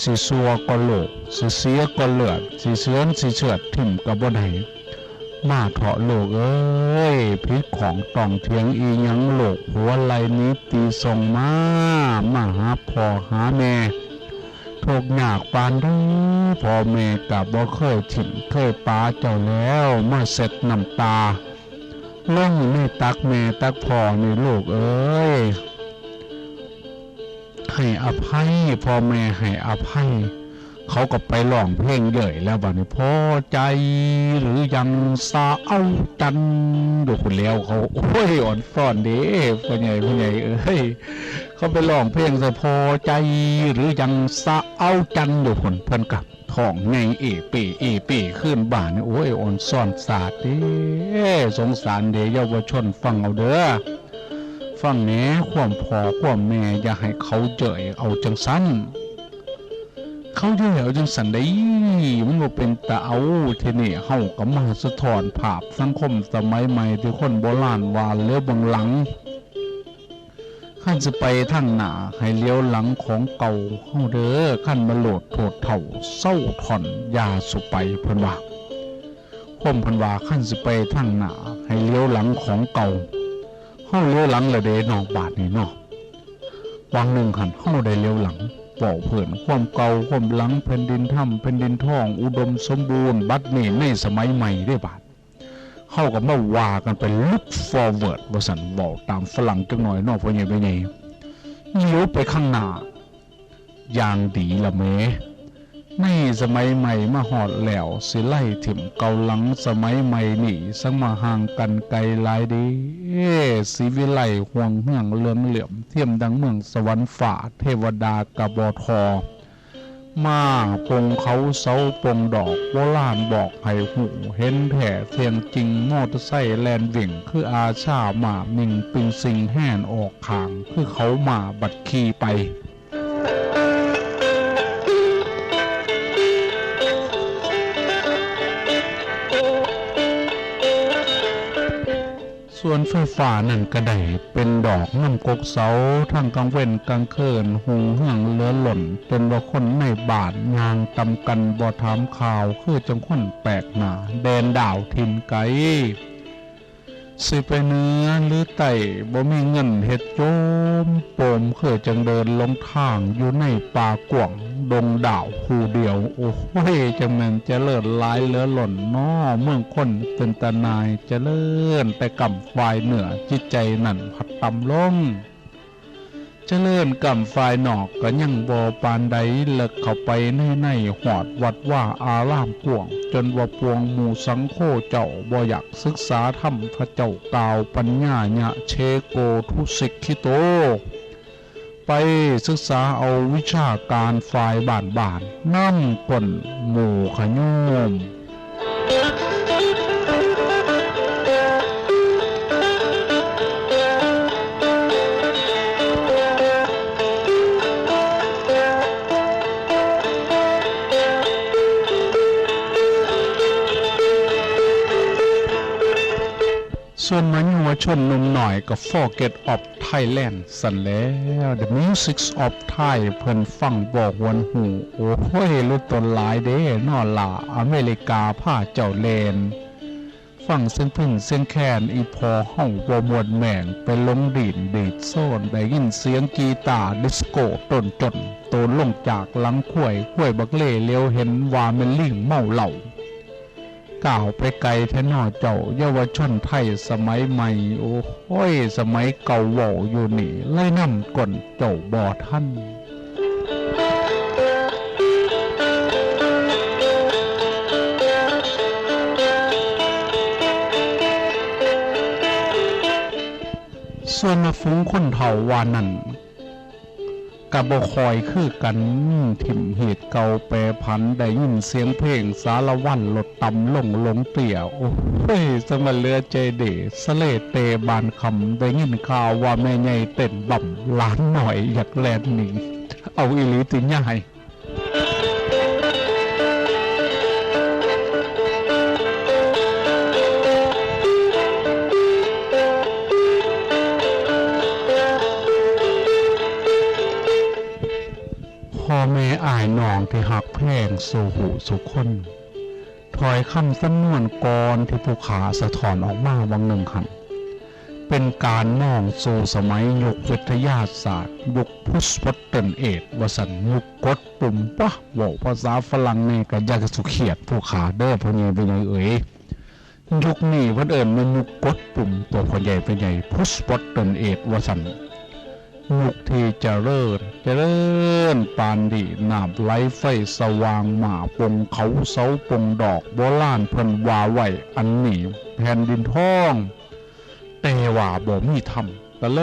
สิซัวก็โลก สิเสียก็เลือด สิเฉือนสิเฉือดถิ่มก็บ่ได้ มาเถาะลูกเอ้ย ผิดของต้องเถียงอีหยัง ลูกผัวไล่หนีตีส่งมา มาหาพ่อหาแม่ ทุกข์ยากปานใด พ่อแม่ก็บ่เคยถิ่มเคยปาเจ้าแล้ว มาเช็ดน้ำตา ลงในตักแม่ตักพ่อนี่ลูกเอ้ย ให้อภัย พ่อแม่ให้อภัย เขาก็ไปร้องเพลงเย้ยแล้วบาดนี้ พอใจหรือยัง สาวจันทร์ อยู่พุ้นแล้ว เขา โอ้ย อ่อนซ้อนเด้ พ่อใหญ่ พ่อใหญ่เอ้ย เขาไปร้องเพลงใส่ พอใจหรือยัง สาวจันทร์ อยู่พุ้น เพิ่นก็ท้องใหญ่เอเป้เอเป้คืน บาดนี้ โอ้ย อ่อนซ้อนสาดเด้ สงสารเด้ เยาวชน ฟังเอาเด้อ ฟังแหน่ ความพ่อความแม่ อย่าให้เขาเย้ยเอาจั่งซั้น เขาเย้ยเอาจั่งซั้นใด มันบ่เป็นตาเอา ทีนี้เฮาก็มาสะท้อนภาพสังคมสมัยใหม่ ที่คนโบราณว่า เหลียวเบิ่งหลัง คันสิไปทางหน้า ให้เหลียวหลังของเก่าเฮาเด้อ คันมาโลดโพดเฒ่า เซาถ่อน อย่าสุไป เพิ่นว่า ความเพิ่นว่า คันสิไปทางหน้า ให้เหลียวหลังของเก่า เฮาเหลียวหลังแล้วเด้เนาะ บาดนี้เนาะ วังหนึ่งหั้นเฮาได้เหลียวหลัง เว้าเพิ่นความเก่าความหลัง แผ่นดินธรรม แผ่นดินทอง อุดมสมบูรณ์ บัดนี้ในสมัยใหม่เด้บาด เฮาก็มาว่ากันไป look forward ว่าซั่น เว้าตามฝรั่งจักหน่อยเนาะ พ่อใหญ่แม่ใหญ่ เหลียวไปข้างหน้า อย่างดีละแหม ในสมัยใหม่มาฮอดแล้ว สิไล่ถิ่มเก่าหลัง สมัยใหม่นี้ สังมาห่างกันไกลหลายเด้ สิวิไลห่วงเฮืองเหลืองเหลื่อม เทียมดังเมืองสวรรค์ฟ้า เทวดากะบ่ทอ มาปงเขาเสาปงดอก โบราณบอกให้ฮู้ เห็นแท้เที่ยงจริง มอเตอร์ไซค์แล่นวิ่ง คืออาชาม้า มิ่งปิงซิงแฮนออกข้าง คือเขาม้าบัดขี่ไป ส่วนไฟฟ้านั่นก็ได้เป็นดอกนำกกเสา ทั้งกลางเว็นกลางคืน ฮู้เฮืองเหลือล้น จนว่าคนในบ้านย่างต่ำกันบ่ถามข่าว คือจั่งคนแปลกหน้า แดนดาวถิ่นไกล สิไปเหนือหรือใต้ บ่มีเงินเฮ็ดโจมโปม คือจั่งเดินหลงทางอยู่ในป่ากว้างดงดาวผู้เดียว โอ้ย จั่งแม่นเจริญหลายเหลือล้นน้อ เมืองคนเป็นตาหน่ายเจริญแต่ก้ำฝ่ายเหนือ จิตใจนั้นพัดต่ำลง เจริญก้ำฝ่ายนอกก็ยังบ่ปานใด เลิกเข้าไปในใน ฮอดวัดวาอารามกว้าง จนว่าปวงหมู่สังโฆเจ้าบ่อยากศึกษาธรรม พระเจ้ากล่าวปัญญายะ เชโกทุสิกขิโต ไปศึกษาเอาวิชาการฝ่ายบ้านๆ นำก้นหมู่ขโยม ส่วนมหาเยาวชนหนุ่มน้อยก็ forget of Thailand ซั่นแหล้ว The Music of Thai เพิ่นฟังบ่หวนหู โอ้ย หลุดตนหลายเด้น้อหล่า อเมริกาพาเจ้าแล่น ฟังเสียงพิณเสียงแคน อีพ่อเฮาบ่ม่วนแม่ง ไปหลงดีดดีดโซน ได้ยินเสียงกีตาร์ดิสโก้โตนจน โตนลงจากหลังควาย ควายบักเล่เหลียวเห็นว่าแม่นลิงเมาเหล้า ก้าวไปไกลแท้น้อเจ้า เยาวชนไทยสมัยใหม่ โอ้ย สมัยเก่าเว้าอยู่นี่ ไล่นำก้นเจ้าบ่ทัน ส่วนว่าฝูงคนเฒ่าว่านั้น กะบ่ค่อยคือกัน ถิ่มฮีตเก่าแปรผัน ได้ยินเสียงเพลงสารวันลดต่ำลงหลงเตี้ย โอ้ย จั่งว่าเหลือใจเด้ สะเลเตบ้านคำ ได้ยินข่าวว่าแม่ใหญ่เต้นบำ หลานน้อยอยากแล่นหนี เอาอีหลีติยาย พ่อแม่อ้ายน้องที่ฮักแพงสู่หูสู่คน ถ้อยคำสำนวนก่อนที่ผู้ข้าสะท้อนออกมาวังหนึ่งหั้น เป็นการมองสู่สมัยยุควิทยาศาสตร์ ยุค push button age ว่าซั่น ยุคกดปุ่ม ปะ เว้าภาษาฝรั่งแน่ก็อย่าสุเขียดผู้ข้าเด้อ พ่อใหญ่แม่ใหญ่เอ๋ย ยุคนี้เพิ่นเอิ้นว่ายุคกดปุ่ม ตัวพ่อใหญ่แม่ใหญ่ push button age ว่าซั่น ยุคที่เจริญ เจริญปานนี้ น้ำไหลไฟสว่าง หม้าปงเขาเสาปงดอก โบราณเพิ่นว่าไว้ อันนี้แผ่นดินทอง แต่ว่าบ่มีธรรม ก็เล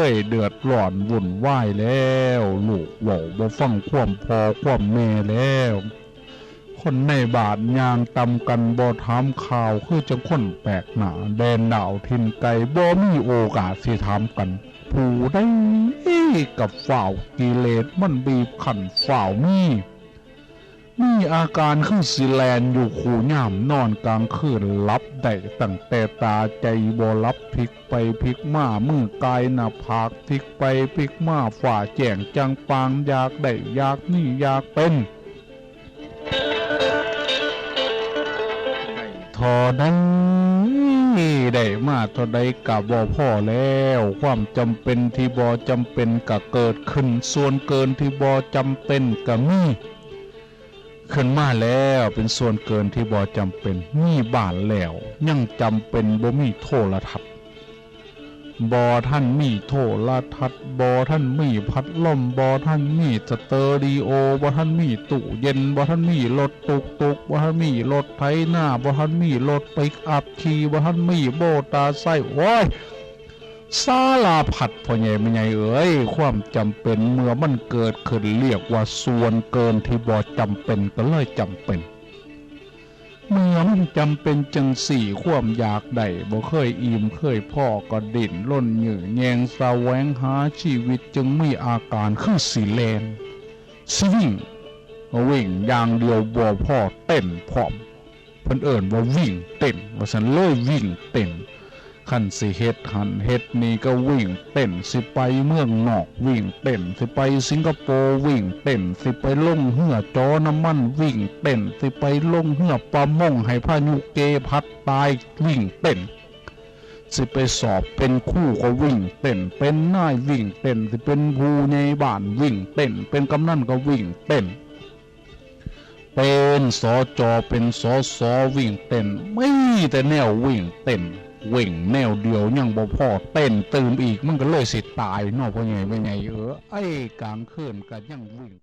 ยเดือดร้อนวุ่นวายแล้ว ลูกเว้าบ่ฟังความพ่อความแม่แล้ว คนในบ้านย่างต่ำกันบ่ถามข่าว คือจั่งคนแปลกหน้า แดนดาวถิ่นไกลบ่มีโอกาสสิถามกัน ผู้ใดก็ฟ้าว กิเลสมันบีบคั้นฟ้าวมี มีอาการคือสิแล่นอยู่คู่ยาม นอนกลางคืนหลับได้ตั้งแต่ตา ใจบ่หลับ พลิกไปพลิกมา มือกายหน้าผาก พลิกไปพลิกมา ฟ้าแจ้งจ่างป่าง อยากได้อยากมีอยากเป็น เท่าใด ได้มาเท่าใดก็บ่พอแล้ว ความจำเป็นที่บ่จำเป็นก็เกิดขึ้น ส่วนเกินที่บ่จำเป็นก็มีขึ้นมาแล้ว เป็นส่วนเกินที่บ่จำเป็น มีบ้านแล้วยังจำเป็นบ่มีโทรทัศน์ บ่ทันมีโทรทัศน์ บ่ทันมีพัดลม บ่ทันมีสเตอริโอ บ่ทันมีตู้เย็น บ่ทันมีรถตุ๊กตุ๊ก บ่ทันมีรถไถนา บ่ทันมีรถปิกอัพขี่ บ่ทันมีมอเตอร์ไซค์ โอ้ย สารพัด พ่อใหญ่แม่ใหญ่เอ๋ย ความจำเป็นเมื่อมันเกิดขึ้น เรียกว่าส่วนเกินที่บ่จำเป็น ก็เลยจำเป็น เมื่อมันจำเป็นจั่งซี้ ความอยากได้บ่เคยอิ่มเคยพอ ก็ดิ้นรนยื้อแย่งแสวงหา ชีวิตจึงมีอาการคือสิแล่น สิวิ่ง วิ่งอย่างเดียวบ่พอ เต้นพร้อม เพิ่นเอิ้นว่าวิ่งเต้น ว่าซั่น เลยวิ่งเต้น คันสิเฮ็ดหั้นเฮ็ดนี่ก็วิ่งเต้น สิไปเมืองนอกวิ่งเต้น สิไปสิงคโปร์วิ่งเต้น สิไปลงเฮือเจาะน้ำมันวิ่งเต้น สิไปลงเฮือประมงให้พายุเกพัดตายวิ่งเต้น สิไปสอบเป็นครูก็วิ่งเต้น เป็นนายวิ่งเต้น สิเป็นผู้ใหญ่บ้านวิ่งเต้น เป็นกำนันก็วิ่งเต้น เป็นสจ เป็นสส วิ่งเต้น มีแต่แนววิ่งเต้น วิ่งแนวเดียวยังบ่พอ เต้นตื่มอีก มันก็เลยสิตายเนาะ พ่อใหญ่แม่ใหญ่เอ้ย ไอ้กลางคืนก็ยังวิ่ง